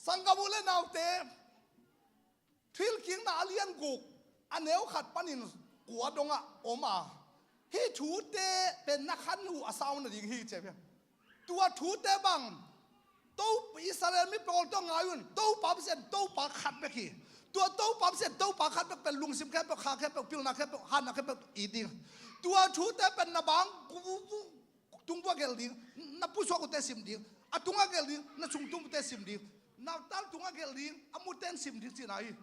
Sanggam u le naute, Thuhilhkikna a lian guk a neu khat panin kua dongah om a, hih thute pen na khan uh a sau nading hi ci ve. Tua thute bang, to Israel mi pawl tawh ngai un, Topa Pasian Topa khat bek hi. Tua Topa Pasian Topa khat bek pen lungsim khempeuh, kha khempeuh, pilna khempeuh, hanna khempeuh i ding. Tua thute pen na bang, ku, ku, ku, tung vua gelh ding, na pusuak uhte sim ding, a tungah gelh ding, na sung tung uhte sim ding, na tal tungah gelh ding, a muten sim ding cihna hi.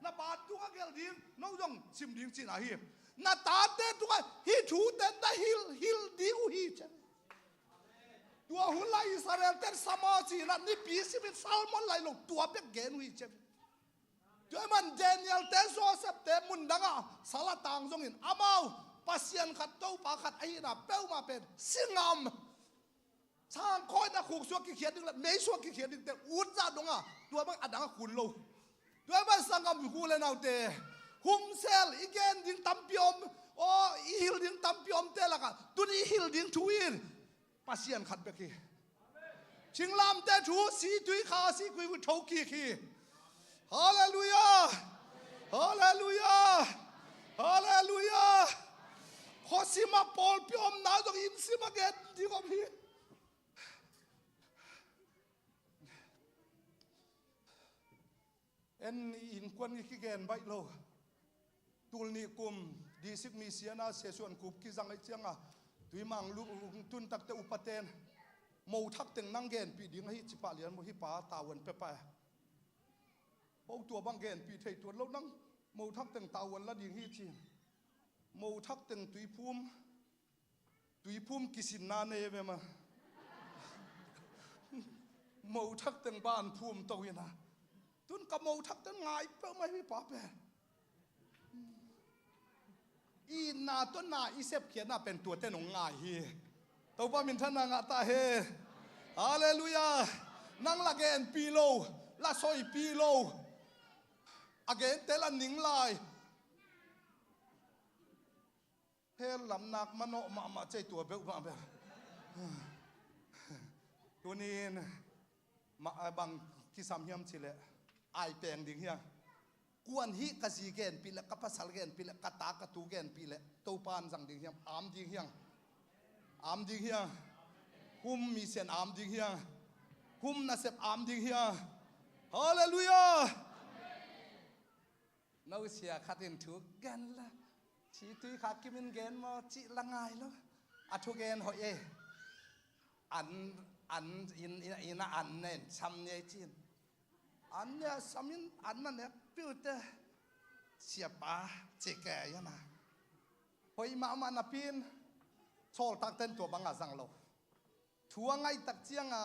Na ban tungah gelh ding, no zong sim ding cihna hi. Na tate tungah hih thute na hilh, hilh ding uh hi ci. Tua hun lai Israel ten sama cihna nipi simin Salmon lai lo tua bek gen uh hi ci. Tua ahih man Daniel te Joseph te mundangah sal a tang zongin amau Pasian khat Topa khat ahihna peuhmah pen singam sangkhawina khuksuak kikhiat ding le meisuak kikhiat dingte ut zah dongah tua bang a dang a khun lo. Tua ahih man sanggam u le naute, humsel i gen ding tampi om, aw i hilh ding tampi omte lakah tuni i hilh ding thu in Pasian khat bek hi. Thinglamteh thu, situi kha, sikui uh thokik hi. Halleluiah! Halleluiah! Halleluiah! Khuasim a pawlpi omna zong innsim a gen ding om hi. En i innkuan i kigen baih lo. Tul nih kum district mission a Sesuan kup kizang ahih cianga tuimang lungtun takte upaten mo thak teng nang genpih ding ahi ci pah lian maw, hih pa tavuan pia pah e. Ho tua bang genpih thei tuan lo, nang mo thak teng tavuan la ding hi ci. Mo thak teng tuiphum Tuiphum kisinna nei ve ma. Mo thak teng ban phum to ina. Tun ka mo thak teng ngai peuh mai hi pa pen. I na to na i sepkhiatna pen tuate nong ngai hi. Topa minthanna ngah ta he. Halleluiah. Nang la genpih lo, la soipih lo. A gente la ning lai. Hell lam nak manawh mahmah cei tua beuh mah beuh. Tunin mah bang kisam hiam cileh ai peng ding hiang. Kuan hih ka zi genpih leh, ka pasal genpih leh, ka ta ka tu genpih leh Topan zang ding hiam, am ding hiang. Am ding hiang. Hum misen am ding hiang. Hum nasep am ding hiang. Halleluiah. No sia khat in thu gen la, ci tui kha kimin gen maw cih la ngai lo. A thugen hoih e. An, an in, in, in a an nen sam ni ei cin. An nia samin an na nek piute siapa ci ke iana. Hoih mahmah napin sawltakten tua banga zang lo. Thu a ngaihtak cianga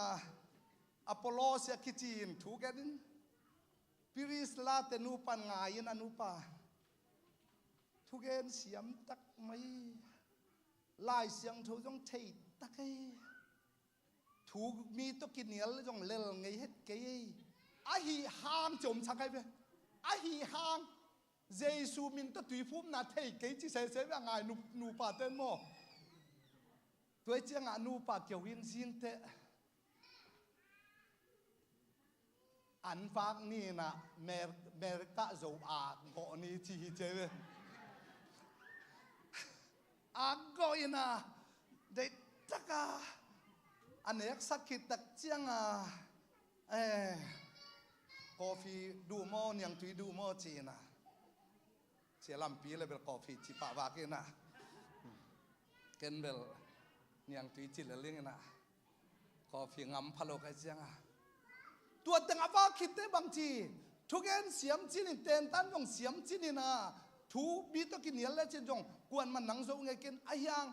Apollos a kicin thu genin Priscilla te nupan ngai in a nupa thugen siamtak mai. Lai Siangtho zong theitak ei. Thu mi tawh kinial zong lel ngei het kei ei. Ahi hang ciom sak ai ve. Ahi hang Jesu min tawh tuiphumna thei kei ci sese ve a ngai nu, nupa ten maw. Tua ciangah nupa kio in zinteh An vak ni in ah Mer-, Merkah zo a gawh ni ci hi cia ve. A gawh in ah deihtak a a neksak khit tak ciang a, eh, coffee duh maw, niangtui duh maw ci in ah, cia lampi le bel coffee ci pah vak in ah, ken bel niangtui ci le ling in ah, coffee ngam pha lo kai ciang a, tua teng a vak khit teh bang ci, thugen siam cin in, tentan zong siam cin in ah, thu mi tawh kinial le cin zong kuan man nang zo ngei ken a hiang,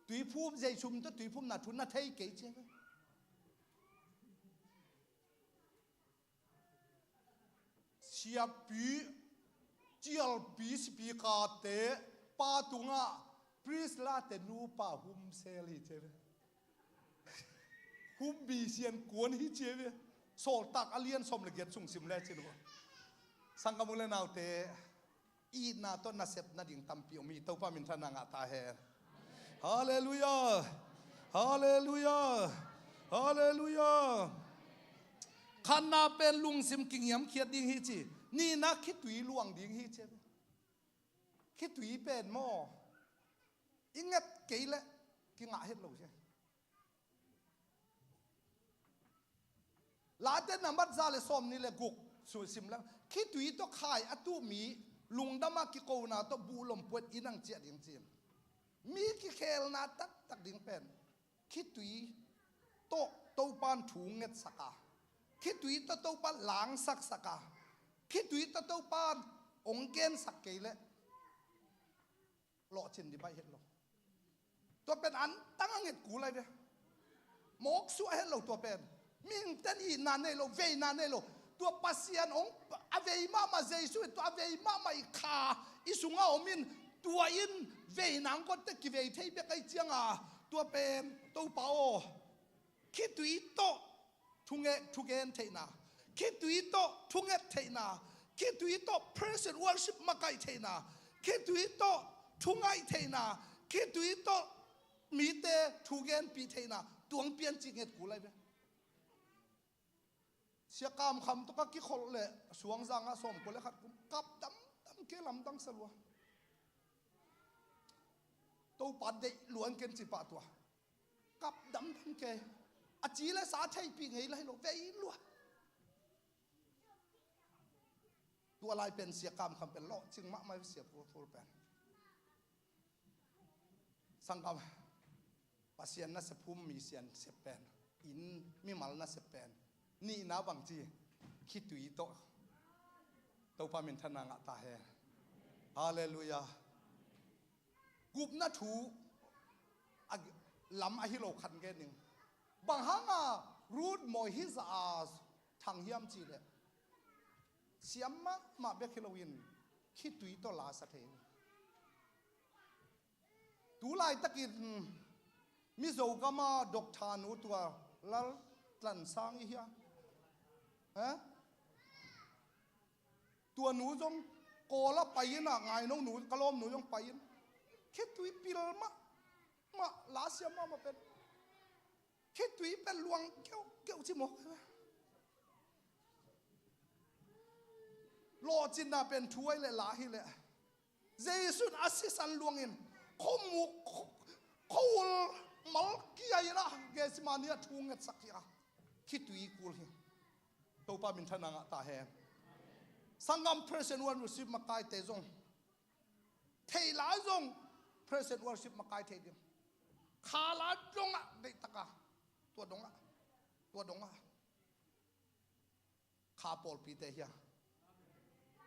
tuiphum, Jesu min tawh tuiphumna thu na thei kei ci. Siapi, cialpi, sipikate pa tungah Priscilla te nupa hum sel hi cia ve. Hum bisian kuan hi cia ve. Sawltak a lian sawm le giat sung sim le cin uh. Sanggam u le naute, itna tawh nasep nading tampi om hi. Topa minthanna ngah ta hen. Halleluiah. Halleluiah. Halleluiah. Khatna pen lungsim kingiamkhiat ding hi ci. Nihna khitui luang ding hi ci. Khitui pen maw, i nget kei leh kingah het lo ci. Late nambat za le sawmnih le guk sim leng, khitui tawh khai a tuh mi lungdam a kikona tawh buhlom puat in ang ciah ding ci. Mi kikhelna taktak ding pen khitui tawh Topan thu ngetsak a, khitui tawh Topan langsaksak a, khitui tawh Topan hong gensak kei leh lawhcin ding baih het lo. Tua pen antang a nget kul lai ve. Mawk suah het lo tua pen. Mihingte'n itna nei lo, veina nei lo. Tua Pasian hong a vei mahmah Jesu in tua a vei mahmah i kha i sungah om in, tua in veina hong kotte kivei thei bek ahi cianga, tua pen Topa aw, khitui tawh thunge-, thugen theihna, khitui tawh thunget theihna, khitui tawh praise and worship makaih theihna, khitui tawh thungaih theihna, khitui tawh mite thugenpih theihna, tuang pian cih nget kul lai ve. Sia Kam Kham tawh ka kikholh leh Suangzang ah sawmkua le khat kum kap damdam kei, lamdang sa lua. Topa deih lua ken ci pah tua. Kap damdam kei. A ci le sa theihpih ngei lai lo, vei lua. Tua lai pen Sia Kam Kham pen lawhcing mahmah, Sia Pu Thur pen. Sanggam, Pasian nasep hum, mi sian sep pen, in mimal nasep pen, nihna bang ci, khitui tawh. Topa minthanna ngah ta hen. Halleluiah. Gupna thu a lam ahi lo khat gen ning. Bang hanga Ruth mawi hi zah a thang hiam cih leh, siam mahmah bek hi loin khitui tawh la sa thei. Tu laitakin Mizo gama doctor nu tua Lal Tlan Sang i hia? Ha? Tua nu zong Kawl ah pai in ah, Ngaino nu, ka lawm nu zong pai in. Khitui pil mahmah, la siam mahmah pen. Khitui pen luang keuhkeuh ci mawk. Lawhcinna pen thu ahi leh la hi leh, Jesu in a sisan luangin khuamuk, khu-, khuaul mal kia in ah Gethsemane ah thu ngetsak hi a, khitui kul hi. Topa minthanna ngah ta hen. Sanggam, praise and worship makaite zong, theih lai zong praise and worship makai thei ding. Kha lai dongah, deihtak a, tua dongah, tua dongah kha pawlpite hi a.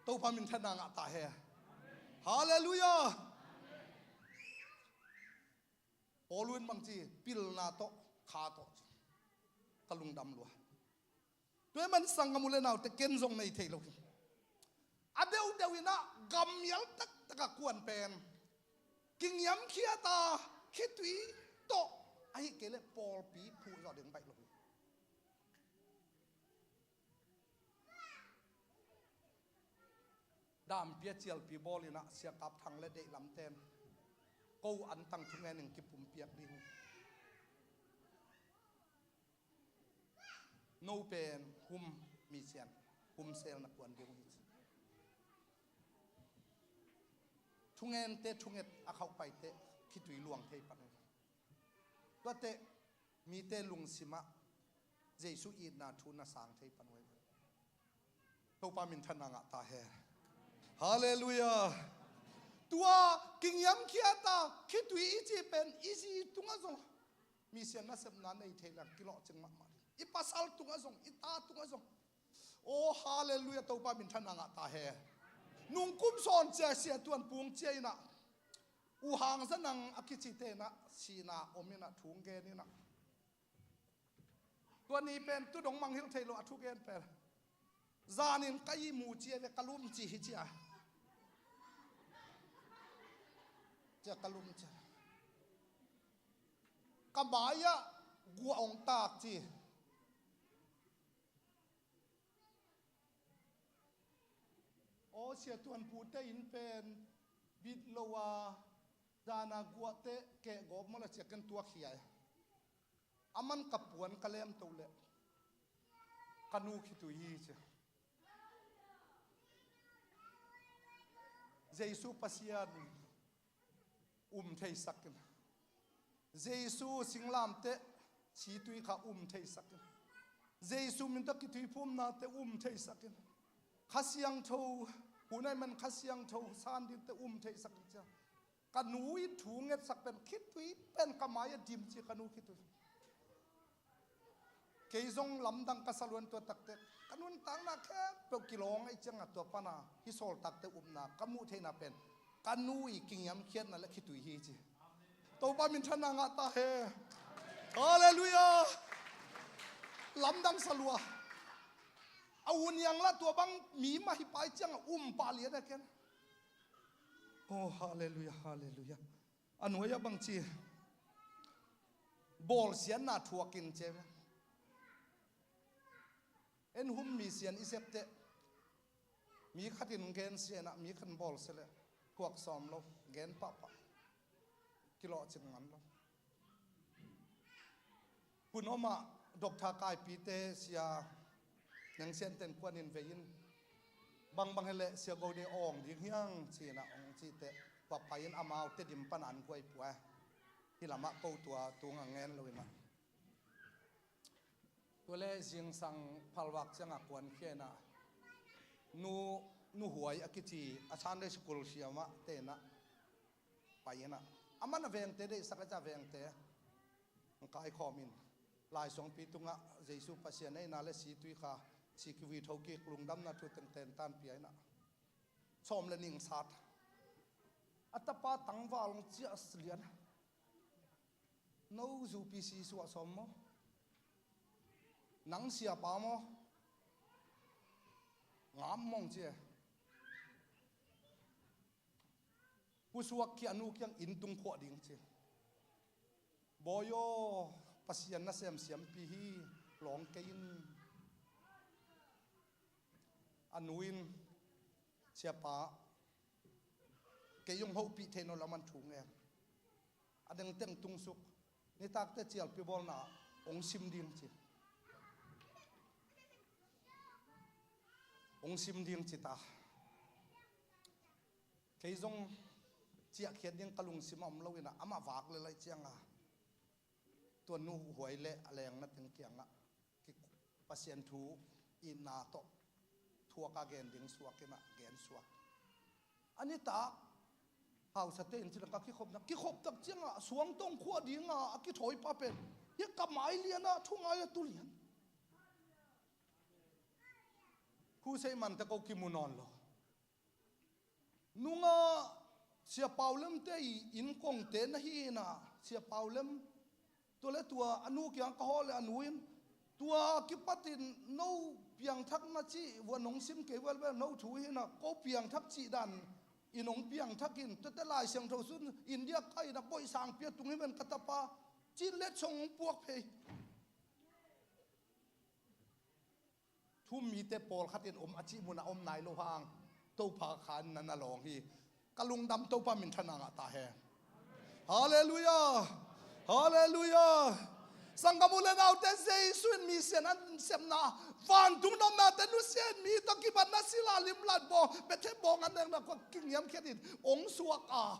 Topa minthanna ngah ta hen. Halleluiah. Paul in bang ci, pilna tawh, kha tawh ci. Ka lungdam lua. Tua ahih manin sanggam u le naute, ken zong nei thei lo hi. A deuhdeuh in ah gammial taktak a kuan pen kingiamkhiat a, khitui tawh, ahih kei leh pawlpi phuh zawh ding baih lo hi. Dampi a cialpi bawl in ah Sia Kap Thang le deihlamte'n ko antang thungen in kipumpiak ding uh. No pen hum, mi sian. Pumselna kuan ding uh hi ci. Thungente thunget a khauh paite khitui luang thei pan uh hi. Tuate mite lungsimah Jesu itna thu na sang thei pan uh hi. Topa minthanna ngah ta hen. Halleluiah. Tua kingiamkhiat a khitui i cih pen i zi tungah zong misian nasepna nei thei leng kilawhcing mahmah ding. I pasal tungah zong, i ta tungah zong. Oh, halleluiah, Topa minthanna ngah ta hen. Nungkum sawn cia Sia Tuan Pung cia in ah, U Hang Za Nang a kicite in ah sihna om in ah, thu gen in ah. Tua ni pen tu dong mangngilh thei lo a thugen pen. Zanin ka ihmu cia ve, ka lum ci hi cia. Cia ka lum cia. Ka mai-ah guah hong tak ci. Aw, Sia Tuan Pute inn pen bit lo a, zana guahte kehgawp maw le cia ken tuak hi ai. Aman ka puan ka lemto leh ka nu khitui hi ci. Jesu Pasian um theisak in. Jesu singlamteh, situi kha um theisak in. Jesu min tawh kituiphumnate um theisak in. Kha Siangtho, hun ahih man Kha Siangtho san dingte um theisak in cia. Ka nu in thu ngetsak pen khitui pen ka mai-ah dim ci, ka nu khitui. Kei zong lamdang ka sa lua in tua takte ka nuntakna khempeuh kilawng ahih ciangin tua pana hih sawltakte upna ka muh theihna pen ka nu i kingiamkhiatna le khitui hi ci. Topa minthanna ngah ta hen. Halleluiah. Lamdang sa lua. A u Niang lah tua bang mi mah hi pah ahih ciangin um pah lian a ken. Oh, halleluiah, halleluiah. A nuai-ah bangci bawlsiatna thuak in ci ve. En hum misian i septeh, mi khatin gensia in ah mi khat bawlsia leh thuak sawm lo, gen pahpah, kilawhcing ngan lo. Hun om ah Doctor Kaipite Sia Neng Sian Ten Kuan in vei in, bangbang hileh Sia Gode awng ding hiang ci-in ah hong cih teh, va pai in amaute dim pan an guai pua. Hih lamah ko tua tung a ngen lo in ah. Tua le zingsang phalvak ciangah kuankhia in ah, nu, nu Huai a kici a Sunday School siamahte in ah pai in ah, aman a vengte deihsak a, ca vengte hong kaikhawm in, laisuangpi tungah Jesu Pasian neihna le situi kha, si kivui tho kik, lungdamna thu teng tentan pia in ah, sawm le ning sat. A tapa tangval hong ciah lian. No zu P C suah sawm maw? Nang siapa maw? Ngam mawng ci e. Pusuak khia a nu kiang inn tung khuah ding ci. Bawi aw, Pasian nasem siampi hi, lawng kei in. A nu in, siapa, kei hong hopih thei nawn lo, aman thu ngen. A dengteng tung suk, nitakte cialpi bawlna hong sim ding ci. Hong sim ding ci ta. Kei zong ciahkhiat ding ka lungsim a om lo in ah, amah vak le laih ciangah tua nu Huai le a lengna teng kiangah ki, Pasian thu itna tawh thuak a gen ding suak in ah gen suak. A nitak hausate in ci leng ka kikhopna, kikhop tak ciangah suang tawng khuah dingah a kithawi pa pen, hia ka mai lianah thungai a tu lian. Khusei mante ko kimu nawn lo. Nungah Sia Pau Lemte i innkongte na hi in ah, Sia Pau Lem, tua le tua a nu kiang ka hawh le a nu in, tua kipatin no piangthakna cih vuan hong sim kei velvel, no thu hi in ah, ko piangthak cih dan in hong piangthak in, tuate Lai Siangtho sun India kai in ah boih sangpi a tung hi ven ka tapa, cih letsong hong puak phei. Thu-um mite pawlkhat in om a cih munah om nai lo hang, Topa kha in na na lawng hi. Ka lungdam, Topa minthanna ngah ta hen. Halleluiah. Halleluiah. Sanggam u le naute, Jesu in mission a sepna, vantung nopnate nusia in mi tawh kibatna sila limlat baw, Bethel bawng a nekna khua kingiamkhiat in hong suak a,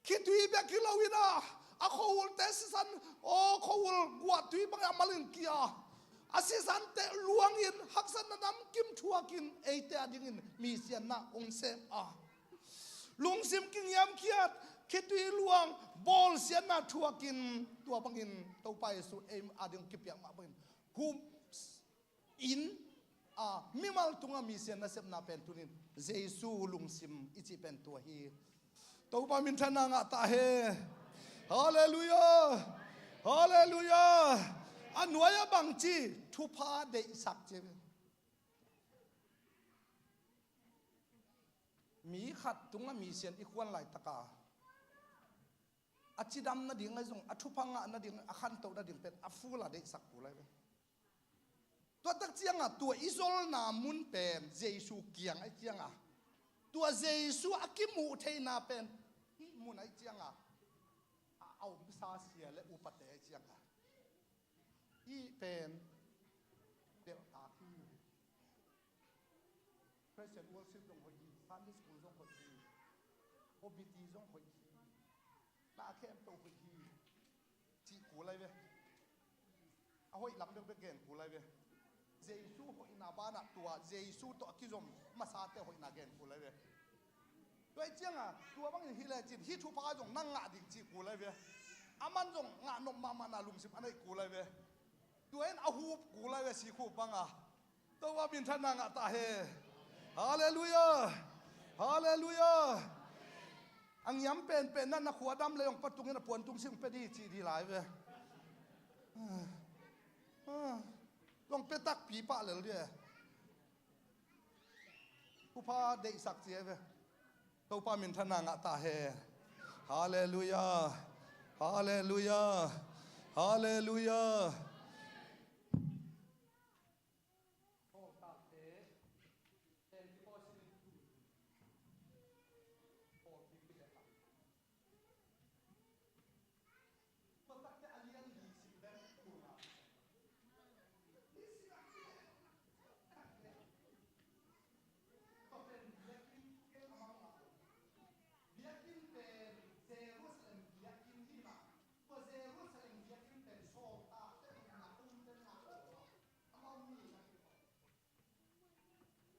khitui bek hi lo in a, a khuaulte sisan, aw, khuaul guahtui bang a malin kia, a sisante luangin haksatna namkim thuakin eite adingin mission na hong sem a, lungsim kingiamkhiat, khitui luang, bawlsiatna thuakin, tua bangin Topa Jesu ei ading kipiak mah bangin hum in, a, mimal tungah mission nasepna pen tunin Jesu lungsim i cih pen tua hi. Topa minthanna ngah ta hen. Halleluiah. Halleluiah. A nuai-ah bangci thupha deihsak ci. Mi khat tungah mission i kuan laitaka a cidam nading ahi zong, a thupha ngah nading, a khantoh nading pen a full a deihsak kul lai ve. Tua tak cianga tua i zolna mun pen Jesu kiang ahi cianga, tua Jesu a kimuh theihna pen hih mun ahi cianga, a, a omsa sia le upate ahi cianga, hih pen delhtak hi. Praise and worship zong hoih hi, Sunday school zong hoih hi, O B T zong hoih hi, na khempeuh hoih hi, cih kul lai ve. A hoih lam bekbek gen kul lai ve. Jesu hoihna banah tua Jesu tawh a kizom masate hoihna gen kul lai ve. Tua hi cianga tua bangin hi lecin hih thupha zong nang ngah ding cih kul lai ve. Aman zong ngah nop mahmahna lungsim a neih kul lai ve. Tua in a hup kul lai ve, si khup banga. Topa minthanna ngah ta hen. Halleluiah. Halleluiah. A ngiam penpen na, na khua dam le hong patungin a puantung sing pia di cih di lai ve. Hong pia takpi pah lel di e. Thupha deihsak ci e ve. Topa minthanna ngah ta hen. Halleluiah. Halleluiah. Halleluiah.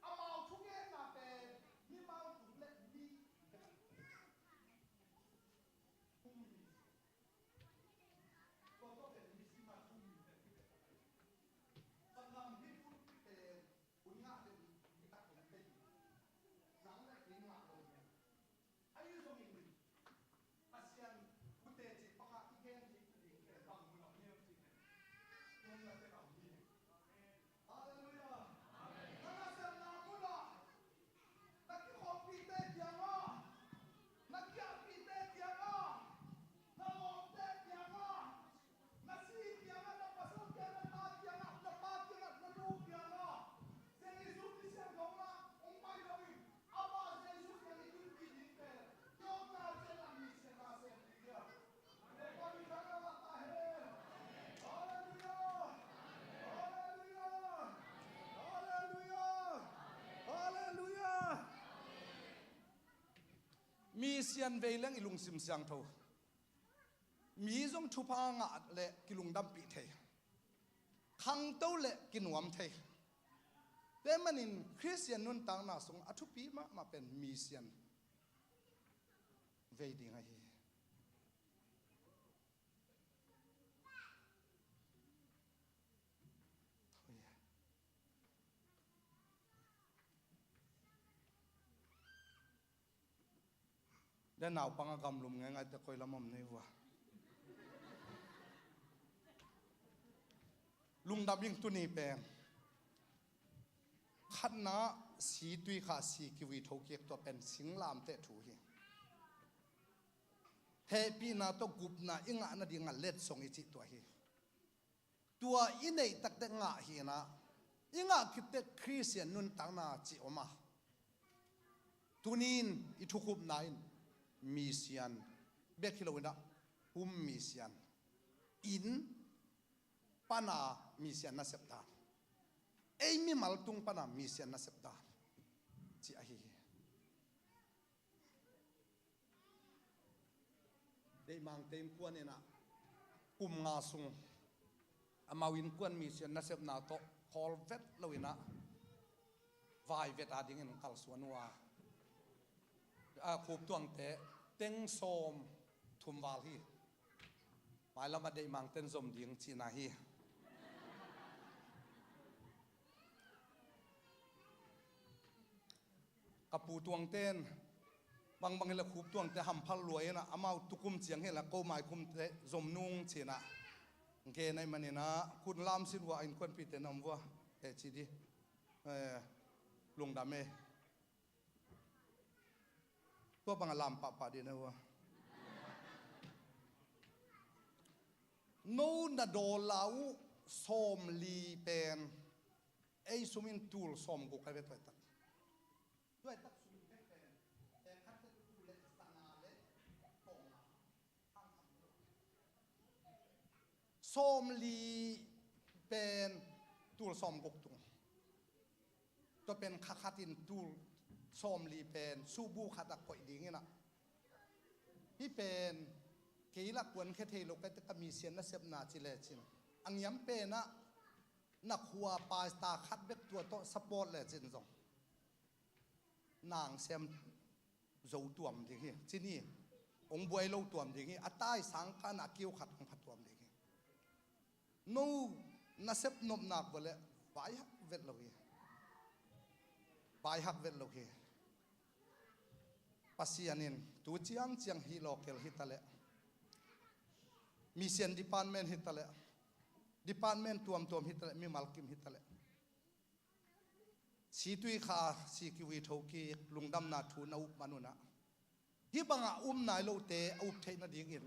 Amau thugenna pen mimal tung le mi bek. Tua tua pen mi si ma tum bek. Sanggam hi put pen un ngah le un hi tak un tei. Nang le kei ngah lo. Ahi zongin Pasian khut teci panga i gen theih nading pen bang mun ah om hiam cih leh, tua na tek ah om hi. Halleluiah. Na nasepna mun ah, na kikhopite kiangah, na kiahpihte kiangah, na lawmte kiangah, na si kiangah, na pasal kiangah, na ta kiangah, na pa kiangah, na nu kiangah, Jesu Khristian dongah hong pai loin, amah Jesu kiang i tunpih ding pen, tua ka cian a mi sian a sem ding hia? Topa min thang a ngah ta hen. Halleluiah. Halleluiah. Halleluiah. Halleluiah. Mi sian vei leng i lungsim siangtho. Mi zong thupha ngah le kilungdampih thei, khangto le kinuam thei. Tua manin Khristian nuntakna sung a thupi mahmah pen mi sian vei ding ahi hi. Le naupang a gamlum ngeingai te koi lam om nei vua. Lungdam ing tuni pen. Khatna si tui kha si kivuitho kik tua pen singlamteh thu hi. Hehpihna tawh gupna i ngah nading a letsong i cih tua hi. Tua i neih takte ngah hi na, i ngah khittek Khristian nuntakna cih om a. Tunin i thukhupna in mi sian bek hi lo in ah, hum mi sian. Inn pana misian nasep dan, ei mimal tung pana misian nasep dan ci ahi hi. Deihmangte innkuan inah kum nga sung amau innkuan misian nasepna tawh khawl vet lo inah vai vet a dingin kalsuan uh a, a Khuptuangte teng sawm thum val hi. Mailam a Deihmangten zom ding cihna hi. Ka Pu Tuangten bangbang hileh Khuptuangte hamphal lua inah amau tukum ciang hileh ko maikhumte zom nung cinah gen ahi maninah kun lamsit uh a innkuanpite nam vua he ci di. Eh, lungdam e. Tua bang a lam pahpah dih na uh a. No na dollar uh sawm li pen ei sum in tul sawm guk a ve tuaitak. Tuaitak sum pen pen, eh, khat tul le sanga le sawm. Sawm li pen tul sawm guk tung. Tua pen kha khat in tul sawm li pen subu khat a koih ding inah. Hih pen kei lah kuankhia thei lo ka, ka misian nasepna ci lecin a ngiam penah na khua pastor khat bek tua tawh support lecin zong nang sem zo tuam ding hi. Cin hi, hong buai lo tuam ding hi. A tai sangkah na a kiu khat hong pha tuam ding hi. No nasep nopnak vua leh vaihak vet lo hi. Vaihak vet lo hi. Pasian in tu ciangciang hih lawkel hitaleh, mission department hitaleh, department tuamtuam hitaleh, mimal kim hitaleh, situi kha si kiwi thokik lungdamna thu na up manunah hih bangah um nai lote a up theih nadingin,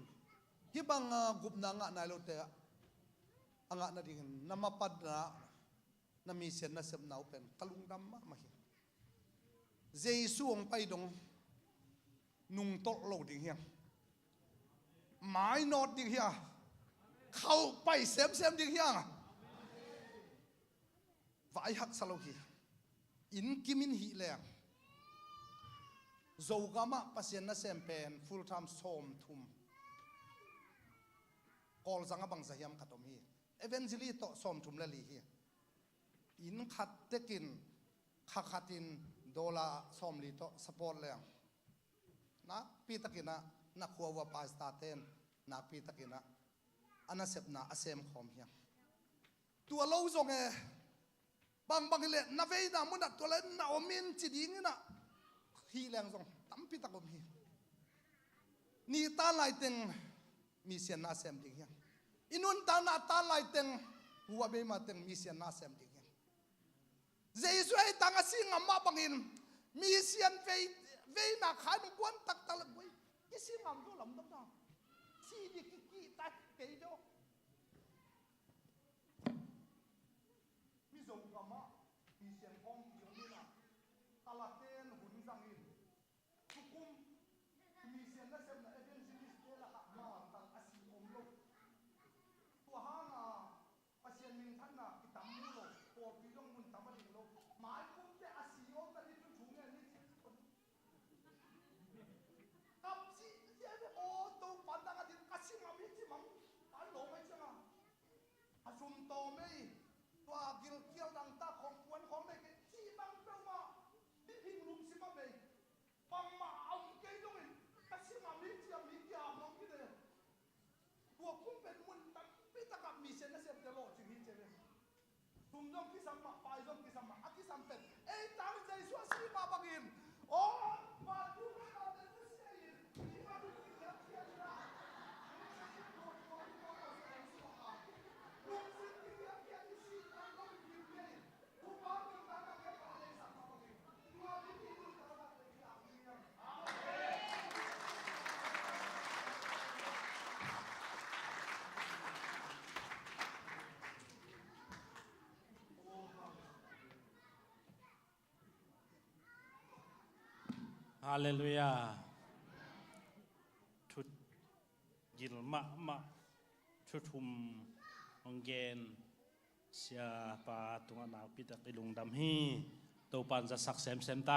hih bangah gupna a ngah nai lote a ngah nadingin na mapatna, na misian nasepna uh pen ka lungdam mahmah hi. Jesu hong pai dong nungtolh lo ding hiang, mainawt ding hiang, khauh pai semsem ding hiang. Vaihak sa lo hi. Inn kim in hih leng Zogamah Pasian nasem pen full time sawm thum, Kawlzang a bangza hiam khat om hi. Evangelist tawh sawm thum le li hi. Inn khat tekin kha khatin dollar sawm li tawh support leng nakpi takinah na khua uh a pastor ten nakpi takinah a nasepna a sem khawm hiang. Tua lo zong e, bangbang hileh na veina munah tua le na om in ci dinginah hih leng zong tampi tak om hi. Ni tan laiteng misian na sem ding hiang. I nun tan na tan laiteng hua beima teng misian na sem ding hiang. Jesu ei tang a si ngam mah bangin misian vei, veina khai nung kuan taktak le guai kisi ngam zo lam dok na si di kiki ta kei do. Mizo gamah misian khawm i om inah kalaten hun zangin tukum misian nasepna evangelist te lakah maltal a si om lo. Tua hanga Pasian minthanna kitam mu lo, pawlpi zong mun tam a ding lo. Maikumte a si om na ding thu ngen ni ci. Kap ci ci a ve aw Topa nang a ding ka si ngam hi ci mang. An lo mai cianga a sum tawm ei, tua gilkial dangtak khawng puan khawng nei kei cih bang peuhmah miphing lungsim a bei. Bangmah a om kei dongin ka si ngam hi ci a mi kiam lo kite. Tua kum pen mun tampi takah misian nasemte lawhcing hi ci a ve. Sum zong kisam mah, pai zong kisam mah, a kisam pen ei tang Jesu a si mah bangin. Aw, mah tu mah na te tu si a in. Halleluiah. Thu gil mahmah, Thu thum hong gen siapa tungah nakpi tak i lungdam hi. Topan zatsak semsem ta